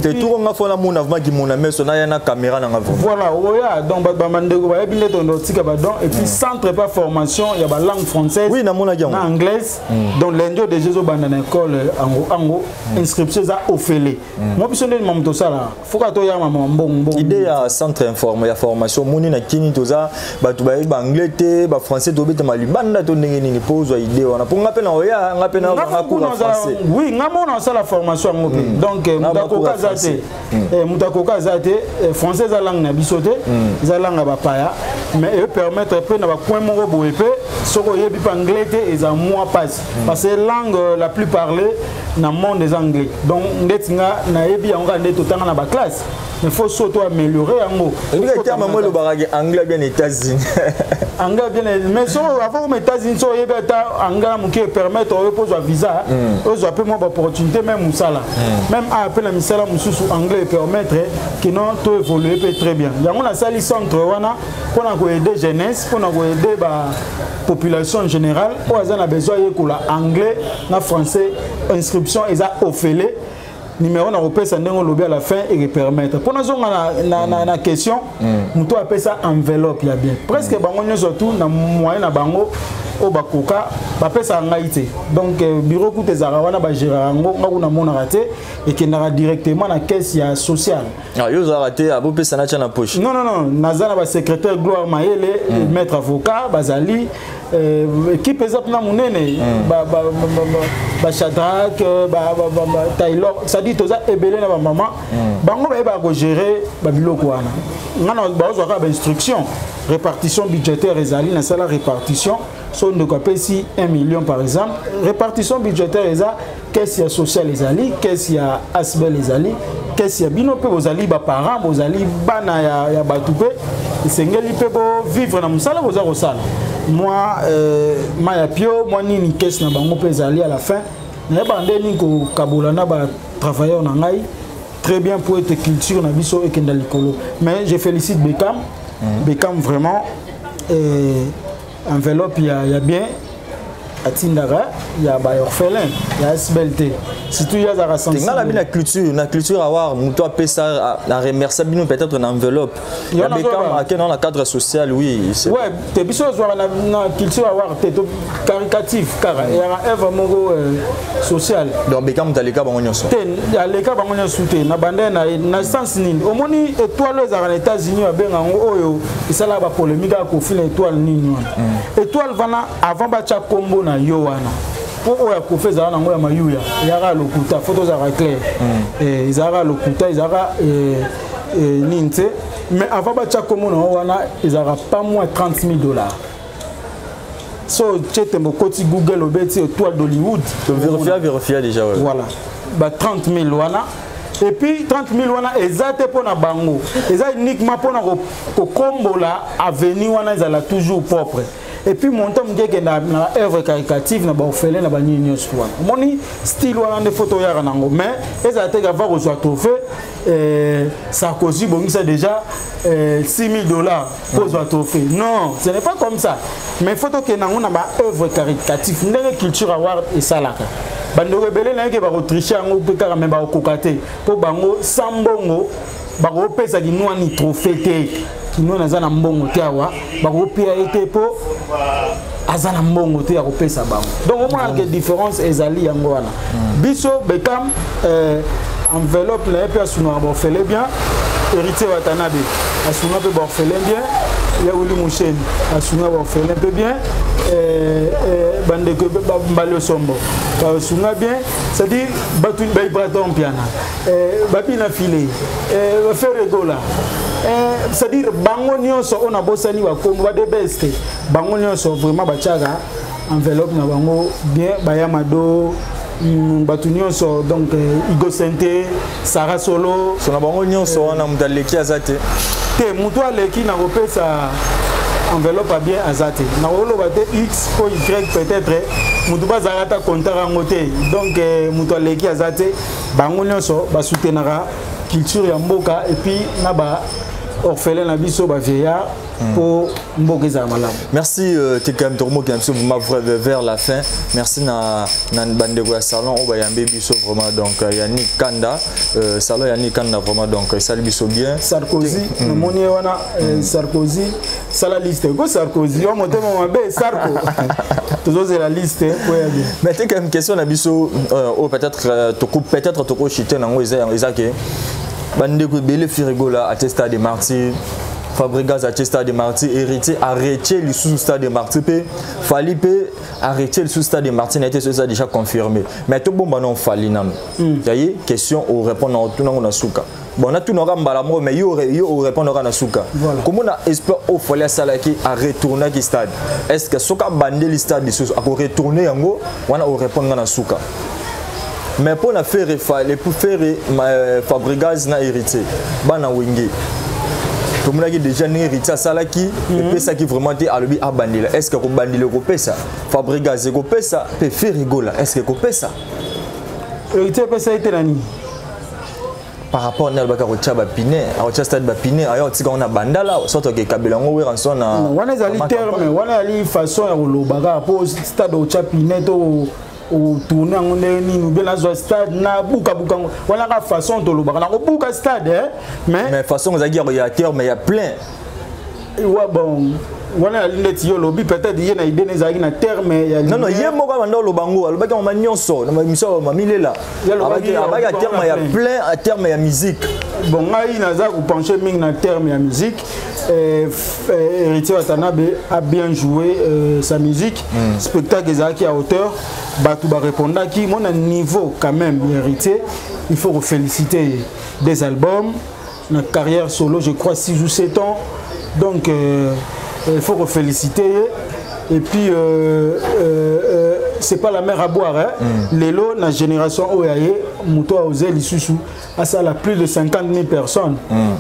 Te turo nga fona mona vraiment kimona meso na ya na caméra nanga vraiment.
Voilà, oya. Donc bato bamandeko bayebi nde tondo otika badon. Et puis centre pa formation ya balangue française
Oui, namonaki yango.
na anglaise. Donc lundi oyo déjà ezobanda na école ango ango, inscription eza ofele. Mo biso ndeni mamu tosalaka, foka toyama mama mbongo mbongo.
Idée ya centre informe ya formation, omoni na kini toza bato bayebi baanglais te, bafrançais, tobetama libanda to ndenge nini mpo ozwa idée wana? Mpo nga mpe na oya, nga mpe na nga cours ya français.
Oui, nga mona osala formation yango mpe. Donc moto akoka aza te. Moto akoka aza te. Français eza langue na biso te, eza langue ya bapaya, mais epermettre mpe na bacoin moko boye mpe soki oyebi mpe anglais te, eza mwa pasi, parce que langue la plus parlée na monde eza anglais. Donc ndeti nga nayebi yango kaka nde totanga na baclasse. Mais faut surtout améliorer yango.
Ebika terme yango elobaka ke anglais bien États-Unis.
Anglais bien, mais so avant comme États-Unis, so oyebi ata anglais na moke permettre oyo mpo ozwa visa, ozwa mpe mwa baopportunité, même mosala, même a mpe na misala mosusu, anglais permettre kino to évoluer mpe très bien. Yango nasali centre wana mpona koaider jeunesse, mpona koaider ba population en général oyo aza na besoin ayekola anglais na français. Inscription eza ofele, numéro na kopesa ndenge olobi à la fin ekepermettre mpo nazonga na question. Moto apesa enveloppe ya bien, presque bango nyonso tu na moyen na bango oyo bakoka bapesaka ngai te. Donc bureau kuta ezalaka wana, bagéraka yango, nga kuna monaka te, ekendaka directement na caisse ya sociale.
Ah, yo ozalaka te, abopesa na tia na poche?
Non, non, non, naza na basecrétaire Gloire Mayele, maître avocat bazali, équipe eza mpena monene, Bashadrak, Taylor, c'est-à-dire toza ebele na bamama. Bango bayebaka kogérer babiloko wana. Nga na bazwaka bainstruction, répartition budgétaire ezali, nasala répartition. So ndeko apesi 1 million par exemple, répartition budgétaire eza, caisse ya sociale ezali, caisse ya asbel ezali, caisse ya bino mpe bozali baparent, bozali bana ya bato mpe esengeli mpe bovivre na mosala boza kosala mwa mai ya pio, mwa nini, caisse na bango mpe ezali. À la fin nayebaka nde nini kokabola na batravailleur na ngai très bien pour être culture na biso ekenda likolo. Mais je félicite Bekam. Bekam vraiment, enveloppe ya bien atindaka ya baorphelin ya asbel te, surtout ye azalaka.
Nga na bino na culture awar, moto apesa na remercie bino peut-être na enveloppe ya Bekam ake na cadre social, oui.
Ouais, te, biso ozwaka na culture awar te, to caritative kaka, eyaka œuvre moko sociale.
Donc Bekam moto aleka bango nyonso?
Te, aleka bango nyonso te. Na bande na sens nini? Omoni étoile oyo ezalaka na États-Unis, babenga yango oyo esalaka bapolémique kaka Kofi na étoile nini wana. Étoile wana, avant batya kombo na yo wana, mpo oyo ya Kofi ezalaka nango ya mayuya, eyaka lokuta. Fo tozalaka clair, ezalaka lokuta, ezalaka nini te. Mais avant batya kombo na yo wana, ezalaka pas moins 30 000 $. So tie tembo, okoti Google, obeti étoile d'Hollywood.
Vérifia, vérifia déjà, ouais.
Voilà, ba 30 000 wana. Et puis 30 000 wana eza te mpo na bango, eza uniquement mpona kokombola avenue wana ezala toujours propre. Et puis montant moke ekenda na œuvre caritative, na baorphelin, na banini nyonso wana. Omoni style wana nde foto oyaka nango. Mais ezala te kava kozwa trophée, Sarkozy bongisa déjà 6 000 $ po ozwa trophée. Non, ce n'est pas comme ça. Mais faut tokende yango na baœuvre caritative ndenge culture award esalaka. Bandeko ebele nayeke bakotriche yango mpe kaka, me bakokoka te mpo bango sans mbongo bakopesa Kinwani trophée te. Kinwani aza na mbongo te, awa bakopia ye te mpo aza na mbongo te ya kopesa bango. Donc omonaka ke différence ezali yango wana. Biso Bekam, enveloppe na ye mpe asungaka baorphelin bien. Héritier Watanabe asunga mpe baorphelin bien. Ya Wili Musheni asunga baorphelin mpe bien. Bandeko Mbali Osombo basunga bien, c'est-à-dire bato baibraton Mpiana, babina file, Ferre Gola, c'est-à-dire bango nyonso oyo nabosani bakombo, badebes te, bango nyonso vraiment batiaka enveloppe na bango bien. Bayamado, bato nyonso, donc Igo Sente, Sara Solo.
So na bango nyonso wana, moto aleki aza te?
Te, moto aleki na kopesa enveloppe ya bien aza te. Nakoloba te x o y, peut-être moto bazalaka ata kontar yango te. Donc moto aleki aza te. Bango nyonso basoutenaka culture ya mboka et puis na ba orphelin na biso, bavieillard, mpo mboka ezala malamu.
Merci TKM Tormo qui biso vraiment vers la fin. Merci na bandeko ya salon oyo bayambi biso vraiment, donc Yannick Kanda, salon Yannick Kanda vraiment, donc esali biso bien.
Sarkozy, namoni ye wana. Sarkozy sala liste ko Sarkozy yo motema mabe. Sarko, tozozela liste po ya bien.
Mais TKM, question na biso oyo peut-être toko peut-être tokochite nango, eza ke bandeko ebele, Ferre Gola atie stade de Martyr, Fabregas atie stade de Martyr, Héritier arrêté lisusu stade de Martyr, mpe Fally mpe arrêté lisusu stade de Martyr na ye te, so eza déjà confirmé. Mais tobomba no Fally nano yaye question orépondre na otunango na suka. Bon, natunaka mbala moko, mais yo orépondre na suka. Komona espoir oyo Fally asalaki, aretournaki stade, est ce que soki abandeli stade lisusu, akoretourne yango wana? Orépondre nga na suka. Mais mpo na Ferre, Ferre, Fabregas na Héritier, bana Wenge, tomonaki déjà ndenge Héritier asalaki, epesaki vraiment te. Alobi abandela. Est ce que kobandela ekopesa? Fabregas ekopesa mpe? Ferre Gola, est ce que ekopesa?
Héritier epesa ye te na nini?
Par rapport nde alobaki akotia bapine, akotia stade bapine, aya otika ngo na Bandala, sorte akekabela yango Werrason na
Wana ezali terme, wana ezali façon ya koloba kaka mpo stade otya pine to otourne yango ndenge nini, ou bien nazwa stade nabukabuka yango. Wana kaka façon tolobaka nakobuka stade, mais
Mais façon ezalaki ya terme ya plein.
Wa bon, wana yali ndeti yo olobi, peut-être ye na idée na ezalaki na terme ya
Non, ye moko abanda oloba ngo, alobaki yango nyonso na émission ya Mamilela. Abaki ya terme ya plein, a terme ya musique.
Bon, ngai naza kopenche mingi na terme ya musique. Héritier Watanabe a bien joué sa musique. Spectacle ezalaki à hauteur, bato barépondaki mo na niveau quand même. Héritier, il faut féliciter des albums na carrière solo, je crois 6 ou 7 ans. Donc il faut féliciter. Et puis c'est pas la mer à boire, hein? Lelo na génération oyo aye, moto aoze lisusu asala plus de 50 000 personnes,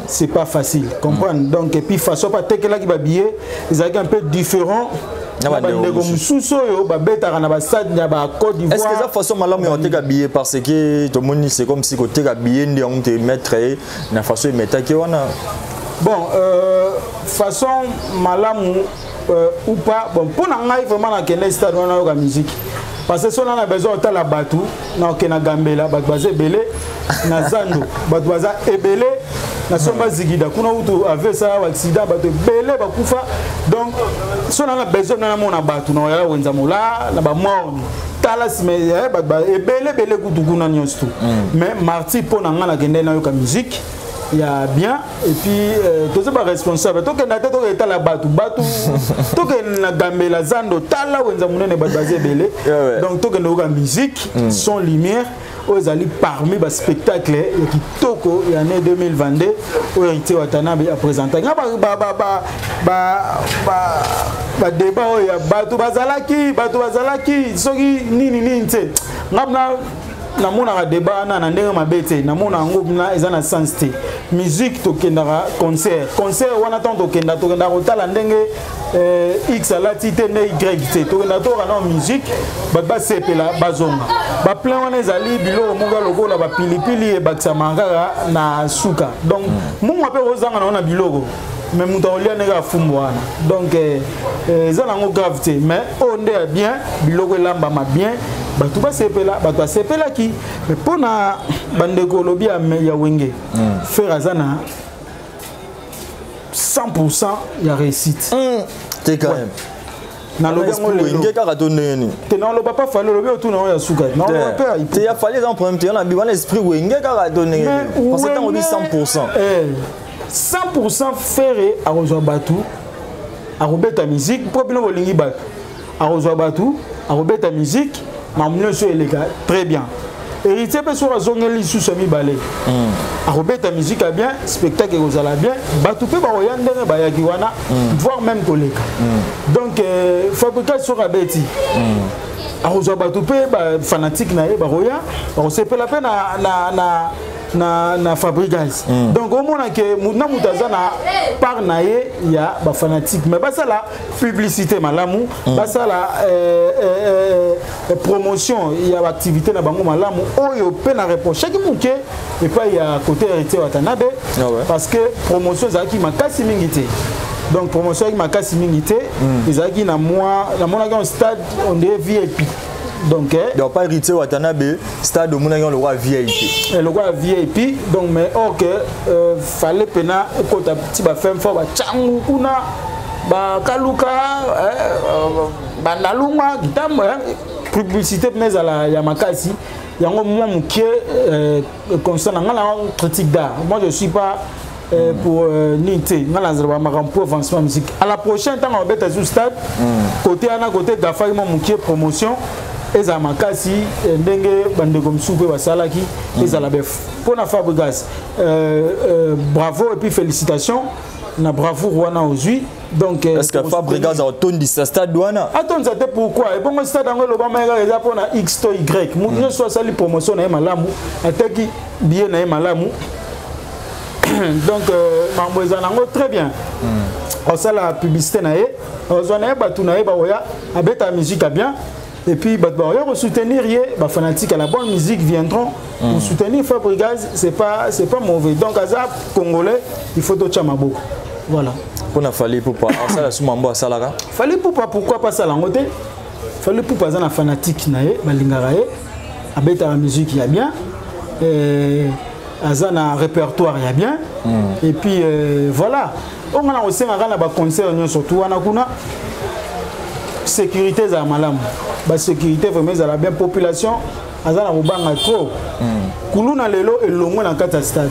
c'est pas facile, comprendre. Donc et puis façon batekelaki babillet ezalaki un peu différent na bandeko mosusu oyo babetaka na bastade ya bacôte d'Ivoire.
Est ce que eza façon malamu ya koteka billet? Parce que tomoni, c'est comme si koteka billet nde yango te mettre ye na façon emetaki wana.
Bon, façon malamu ou pas, bon, mpo na ngai vraiment, nakende stade wana nayoka musique, parce que so na besoin otala bato, nakokende na Gambela, bato baza ebele, na zando bato baza ebele, na Somba Zigida kuna kutu ave esala baaccident, bato ebele bakufa. Donc so na besoin na namona bato, na oyala wenza mola na bamorne, tala nsima, bato ebele ebele kutu kuna nyonso tu. Mais marti, mpo na ngai, nakende nayoka musique ya bien. Et puis toza baresponsable, tokenda te toketala bato bato, tokende na Gambela, zando, tala wenza monene, bato baza ebele. Donc tokende koyoka musique son lumière oyo ezali parmi baspectacle ya kitoko ya année 2022 oyo Héritier Watanabe apresentaki. Nga badébat oyo ya bato bazalaki, bato bazalaki soki nini nini te, nga na namonaka débat wana na ndenge mabe te, namona yango na eza na sens te. Musique, tokendaka concert, concert wana ntango tokenda, tokendaka kotala ndenge x alati te, nde y te. Tokenda toyoka na musique, bato basepela, bazonga. Baplein wana ezali biloko moko lokola bapilipili ebakisamaka kaka na suka. Donc mungwa mpe kozanga nango na biloko, mais moto akolia ndenge afumbu wana. Donc eza nango grave te, mais oyo nde ya bien, biloko elambama bien, bato basepela, bato basepelaki. Mais mpo na bandeko olobi ya Wenge, Ferre aza na 100% ya réussite.
Te quand même.
Nalobi yango lelo.
Wenge kaka to ndenge nini?
Te, naloba pa Fally, olobi otuna oyo ya suka, naloba mpe.
Te, ya Fally eza problème te. Wana wana esprit Wenge kaka to ndenge nini? Parce que ntango obi 100%.
100%, Ferre akozwa bato, akobeta musique mpo bino bolingi bato. Akozwa bato, akobeta musique, makambo nyonso eleka très bien. Héritier mpe soki azongeli lisusu ya mibale, akobeta musique ya bien, spectacle ekozala bien, bato mpe bakoya ndenge bayaki wana, voire même koleka. Donc Fabregas soki abeti, akozwa bato mpe bafanatique na ye bakoya, bakosepela mpe na Fabregas. Donc omona ke na moto aza na part na ye ya bafanatique, mais basala publicité malamu, basala promotion ya baactivité na bango malamu. Oyo mpe na reprochaki moke epai ya côté Héritier Watanabe, parce que promotion ezalaki makasi mingi te. Donc promotion ezalaki makasi mingi te, ezalaki na mwa namonaki en stade on dirait VIP. Donc
Donc pas Héritier Watanabe, stade omonaki yango lokola VIP.
Lokola VIP. Donc mais or que fallait pena ekota ti bafin fort, bachangu kuna, bakaluka, bandalungwa kitambo, publicité mpena ezala ya makasi. Yango mwa moke constat na nga na critique d'art. Moi, je suis pas pour nini te, nga nazala makambo pour avancement musique. À la prochaine, ntango babeta zu stade, côté wana, côté gafaki mwa moke, promotion ezala makasi ndenge bandeko mosusu mpe basalaki, ezala bef. Mpona Fabregas, bravo et puis félicitations. Na bravoure wana ozwi. Donc
est ce que Fabregas atondisa stade wana?
Atondisa te, pourquoi? Ebongo stade yango elobama kaka eza mpona X to Y. Moto nyonso asali promotion na ye malamu, ateki billet na ye malamu. Donc makambo eza nango très bien. Osala publicité na ye, ozwa na ye bato na ye bakoya, abeta musique ya bien, et puis bato bakoya kosoutenir ye. Bafanatique à la bonne musique viendront pour soutenir Fabregas. C'est pas mauvais. Donc aza congolais, il faut totya maboko, voilà.
Mpona Fally Ipupa, asala su mambo asalaka?
Fally Ipupa, pourquoi pas asala yango te? Fally Ipupa aza na fanatique na ye, balingaka ye, abetaka musique ya bien, aza na répertoire ya bien. Et puis voilà, oyo nga na kosengaka na baconcert nyonso tu wana kuna, sécurité ezala malamu, basécurité vraiment ezala bien. Population aza na kobanga trop. Kuluna lelo elongwe na kati ya stade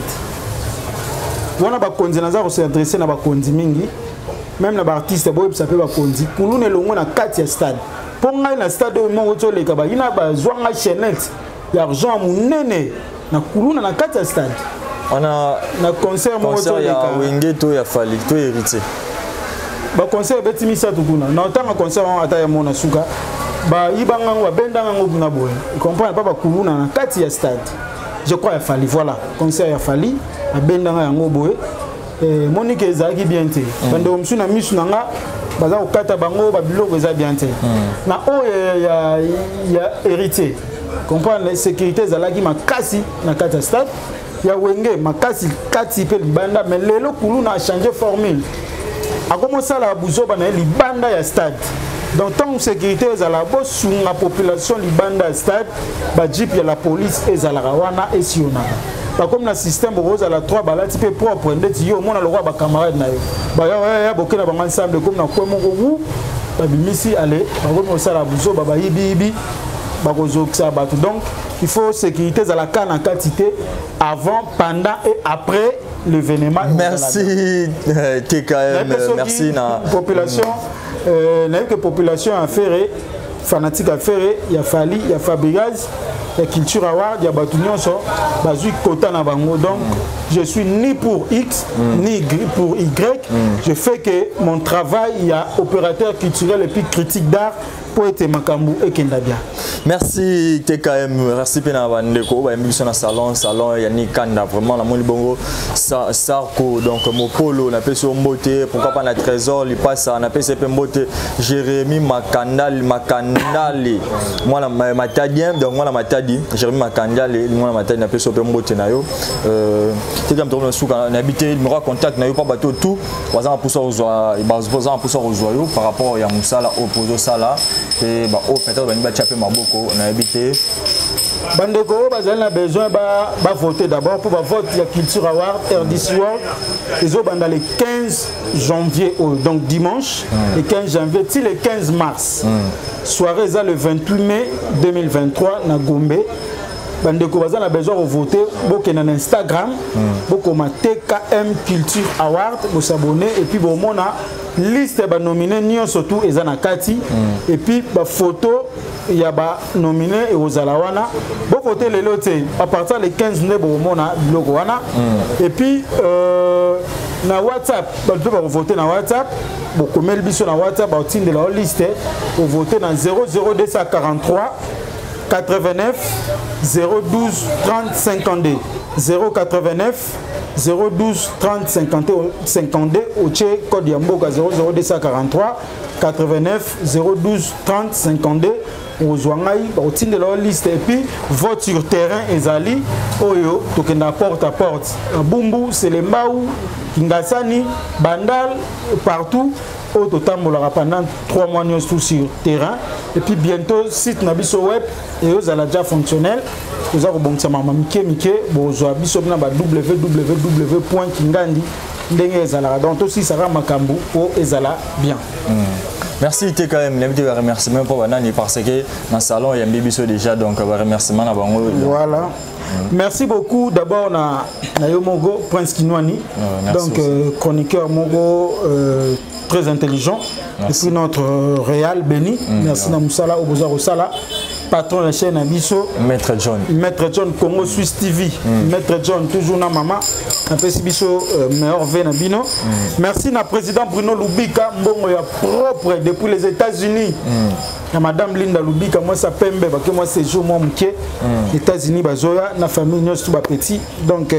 wana. Bakonzi, naza kos'adresser na bakonzi mingi, même na baartiste, boyebisa mpe bakonzi, kuluna elongwe na kati ya stade. Mpo ngai na stade oyo moko ti oleka, bayina bazwanga chaînette ya argent ya monene na kuluna na kati ya stade.
Wana
na concert moko ti
concert ya
oleka.
Wenge to ya Fally to Héritier?
Baconcert ebeti misato kuna na otanga concert wana, ata ya mona suka, bayibanga yango, babendanga yango kuna boye, comprendre pa bakuluna na kati ya stade. Je crois ya Fally, voilà, concert ya Fally, babendanga yango boye. Monike ezalaki bien te. Bandeko mosusu na misu na nga baza kokata bango babiloko, eza bien te. Na oyo ya Héritier, comprendre, sécurité ezalaki makasi na kati ya stade. Ya Wenge, makasi kati mpe libanda. Mais lelo kuluna achange formule, akomosala buzoba na ye libanda ya stade. Donc ntango sécurité ezala, bosunga population libanda ya stade, bajeep ya la police ezalaka wana, esillonnaka. Bakomi na système, bokozala 3, balati mpe propre ndeti yo omona lokola bacamarade na yo, baya boke na bango ensemble. Ekomi na kwe moko wu babimisi ale, bakomi kosala buzoba, bayibiyibi, bakozokisa bato. Donc il faut sécurité ezala ka na kati te, avant, pendant et après l'événement.
Merci TKM, merci na
population. Nayebi ke population ya Ferre, fanatique ya Ferre, ya Fally, ya Fabregas, ya Culture Award, ya bato nyonso bazwi kota na bango. Donc je suis ni pour X ni pour Y. Je fais que mon travail ya opérateur culturel et puis critique d'art mpo ete makambo ekenda bien.
Merci TKM, merci mpe na bandeko oyo bayembi biso na salon Yani Kanda. Vraiment namoni bongo Sarko, donc Mopolo, napesi yo mbote. Pourquoi pas na Trésor Lipasa, napesi mpe mbote. Jérémi Makandali, Makandali mwana Matadien, donc mwana Matadi, Jérémi Makandali mwana Matadi, napesi yo mpe mbote na yo. TKM, tokomi na suka. Nayebi te numéro ya contact na yo mpa bato tout baza na mposa kozwa, baza na mposa kozwa yo par rapport ya mosala oyo mpo ozosala mpe baoyo peut-être balingi batia mpe maboko, nayebi te.
Bandeko oyo bazali na besoin bavote d'abord, mpo bavote ya Culture Award RDC World ezobanda le 15 janvier oyo, donc dimanche le 15 janvier ti le 15 mars. Soirée eza le 28 mai 2023 na Gombe. Bandeko baza na besoin kovote, bokenda na Instagram, bokoma TKM Culture Award, bosabone et puis bomona liste ya banominé nyonso tu eza na kati et puis bafoto ya banominé ekozala wana. Bovote lelo te, à partir le 15 nde bokomona biloko wana. Et puis na WhatsApp, bato mpe bakovote na WhatsApp, bokomeli biso na WhatsApp, baotindela o liste. Ovote na 00243 89 012 30 52, 089 012 30 50, 52. Otie code ya mboka 00243 89 012 30 52, ozwa ngai, bakotindela yo liste. Et puis vote sur terrain ezali oyo tokenda porte à porte, Bumbu, Selembao, Kingasani, Bandal, partout oyo totambolaka pendant 3 mois nyonso sur terrain. Et puis bientôt site na biso web eyozala déjà fonctionnel, toza kobongisa mama mike mike. Bozwa biso na ba www kingandi ndenge ezalaka. Donc tosisaka makambo po ezala bien.
Merci TKM, l'invité va remerciement pour banani parce que dans le salon il y a biso déjà, donc va remerciement na bango.
Voilà. Merci beaucoup d'abord na yo moko Prince Kinwani.
Merci
donc
aussi.
Chroniqueur moko très intelligent.
Merci.
Et puis notre Réal Béni. Merci na musala oboza kosala. Patron ya chaîne na biso.
Maître John.
Maître John Congo Suisse TV. Maître John toujours na mama. Napesi biso meilleur V na bino. Merci na président Bruno Lubika mbongo ya propre depuis les États-Unis. Na madame Linda Lubika moi sa pembe ba ke moi séjour moi muke. États-Unis bazoya na famille nyonso tout ba petit. Donc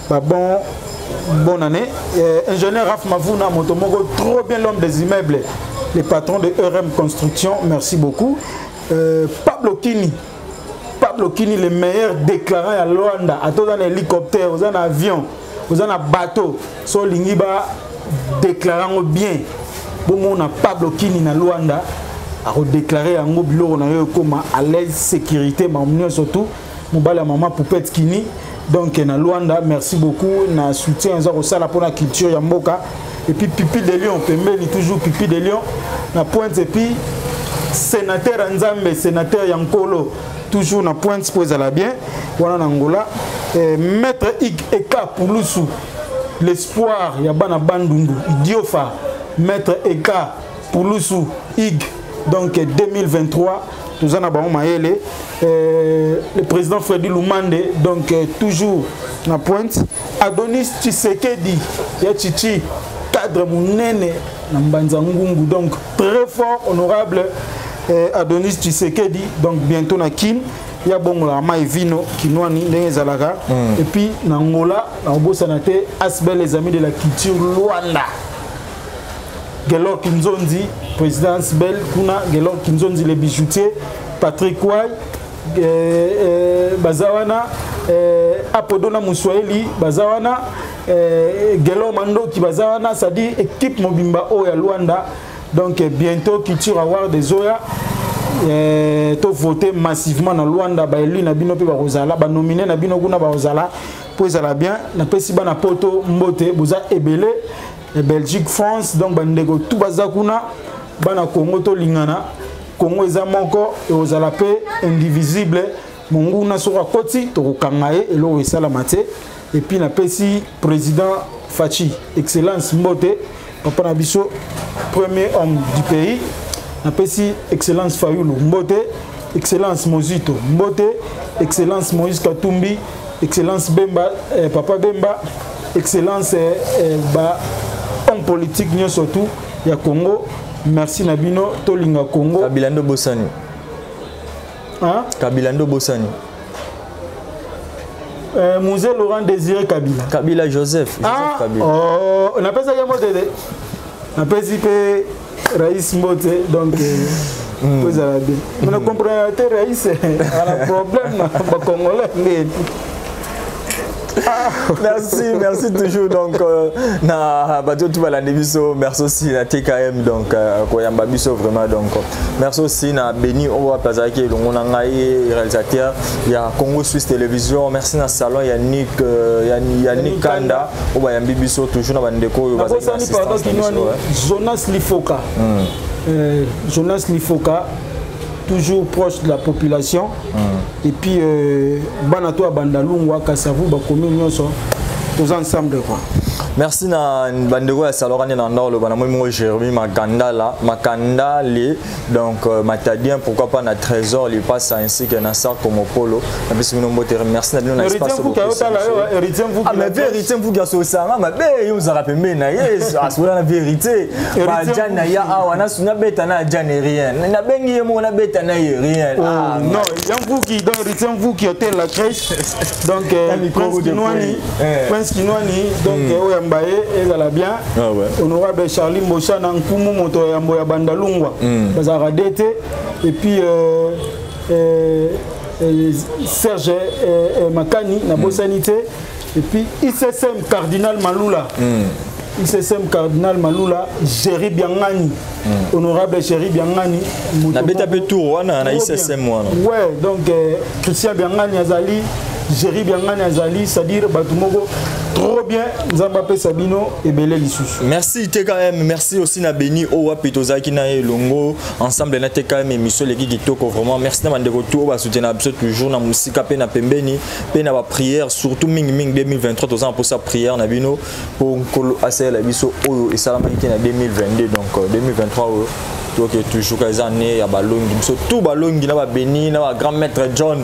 ba bon bonne année. Ingénieur Raf Mavouna Motomoko, trop bien l'homme des immeubles, le patron de RM Construction, merci beaucoup. Pablo Kini, Pablo Kini, le meilleur déclarant à Luanda, à tout un hélicoptère, aux un avion, aux un bateau, so lingiba déclarant bien. Bon, on a Pablo Kini na Luanda, a redéclaré en gros biloko na yo comme à l'aise sécurité, mais surtout mobile maman Poupette Kini. Donc na Luanda, merci beaucoup na soutien za kosala pour la culture ya mboka. Et puis Pipi de Lion, pembeni toujours Pipi de Lion na pointe, et puis sénateur Nzambe, sénateur Yankolo toujours na pointe pour ezala bien. Wana na Angola. Et maître Ig Eka Pulusu, l'espoir ya bana Bandundu, Idiofa, maître Eka Pulusu Ig, donc 2023 nous en avons maëlé. Le président Freddy Lumande, donc toujours na pointe. Adonis Tshisekedi, ya Chichi, cadre munene na Mbanza Ngungu, donc très fort honorable Adonis Tshisekedi, donc bientôt na Kin, ya bongo la mai vino kinwani ndenge ezalaka. Et puis na Angola, na obosana te Asbel, les amis de la culture Luanda. Gelor Kinzonzi, président Asbel kuna, Gelor Kinzonzi les bijoutiers, Patrick Way, Bazawana, Apodona Muswahili, Bazawana, Gelor Mandoki, Bazawana, ça dit équipe Mobimba O ya Luanda. Donc bientôt Culture Award des Zoya, to voter massivement dans Luanda, ba élu na bino pe ba rozala, ba nominé na bino kuna ba rozala, pour ezala bien, na pesi ba na poto mbote boza ebele. Et Belgique, France, donc bandeko tout baza kuna, bana Congo to lingana, Congo eza moko et ozala pe indivisible, monguna soka koti to kokanga ye eloko esalama te. Et puis na pesi président Fatshi, excellence mbote, papa na biso premier homme du pays, na pesi excellence Fayulu mbote, excellence Mozito mbote, excellence Moïse Katumbi, excellence Bemba, papa Bemba, excellence ba homme politique nyonso surtout ya Congo. Merci na bino tolinga Congo.
Kabila ndo bosani.
Hein?
Kabila ndo bosani.
Mzee Laurent Désiré Kabila.
Kabila Joseph. Joseph
Ah,
Kabila.
Oh, on appelle ça mbote de. On appelle ça pe Raïs Mbote, donc vous allez bien. Mais on comprend pas Raïs, on a problème ba congolais mais
Ah, merci, merci toujours. Donc, na bato tout balandi biso, merci aussi na TKM, donc koyamba biso vraiment. Donc merci aussi na Beni Owa Pazaki elongo na ngai réalisateur ya Congo Suisse Télévision. Merci na salon Yannick Yannick Kanda oyo bayambi biso toujours na bandeko oyo
Na
bazali na
bosani, pardon,
assistance na biso,
Kinwani,
ouais.
Jonas Lifoka. Jonas Lifoka, toujours proche de la population. Et puis, bana to Bandalungwa, Kasavu, ba commune nyonso, tous ensemble quoi.
Merci na bandeko ya salon na ndolo bana moi mo Jérémy Makanda la Makanda les donc Matadien, pourquoi pas na Trésor les passe ainsi que na Sarko Mopolo. Na biso bino mbote, merci na bino na
Héritier
espace
Mfuki,
beaucoup,
otala
c'est
yo,
sûr.
Héritier Mfuki,
Ah, mais
la
vérité Mfuki ya sosanga mabe yo zara pembe na ye asola na vérité.
Héritier
Ba Jan na ya awa na suna beta na Jan rien. Na bengi ye mo na beta na ye rien.
Oh,
Ah,
non, Héritier Mfuki, donc Héritier Mfuki hôtel la crèche. Donc
T'as micro
Prince
de
Kinwani,
Koué. Eh.
Prince Kinwani, donc oyo mbaye ezala bien.
Ah ouais.
Honorable Charlie Mbosha na nkumu moto ya mboya Bandalungwa. Bazara DT et puis Serge Makani na Bosanité et puis ICSM Cardinal Malula. ICSM Cardinal Malula, Jerry Biangani. Honorable Jerry Biangani. Moto
Na beta
moko.
pe tour wana na
Trop bien.
ICSM wana.
Ouais, donc Christian Biangani azali, Jerry Biangani azali, c'est-à-dire bato moko trop bien, Nzambe apesa bino ebele lisusu.
Merci TKM, merci aussi na Beni Owa Pitozaki na Elongo ensemble na TKM émission leki kitoko vraiment. Merci na bandeko tout ba soutenir biso toujours na musika pe na pembeni pe na ba prière surtout mingi mingi 2023 toza pour sa prière na bino pour nkolo asela biso oyo esalamaki te na 2022, donc 2023 oyo Toke toujours kaka eza année ya balongi biso tout balongi na babeni na bagrand maître John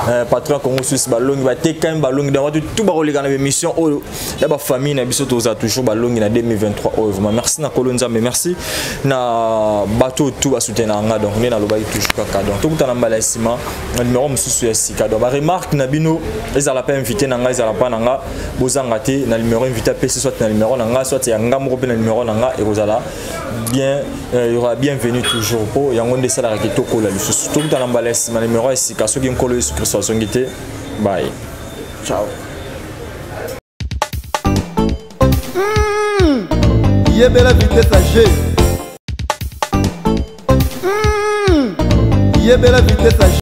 euh, patron ya Congo Suisse balongi batekami balongi donc bato tout bakoleka na baémission oyo ya bafamille na biso tozala toujours balongi na 2023 oyo vraiment merci na kolo Nzambe, merci na bato oyo tout basoutenaka nga. Donc nde nalobaki toujours kaka, donc tokutana mbala ya nsima na numéro mosusu ya sika. Donc baremarque na bino ezala mpe invité na ngai, ezala mpa na nga, bozanga te na numéro invité apesi, soit na numéro na nga, soit ya nga moko mpe na numéro na nga, ekozala bien euh, y aura bienvenue toujours mpo yango nde esalaka kitokola lisusu. Tokutana mbala ya nsima na numéro ya sika soki Nkolo Yesu Kristo azongi te. Bye, ciao.
Yebela vitesse ya G. Yebela vitesse ya G.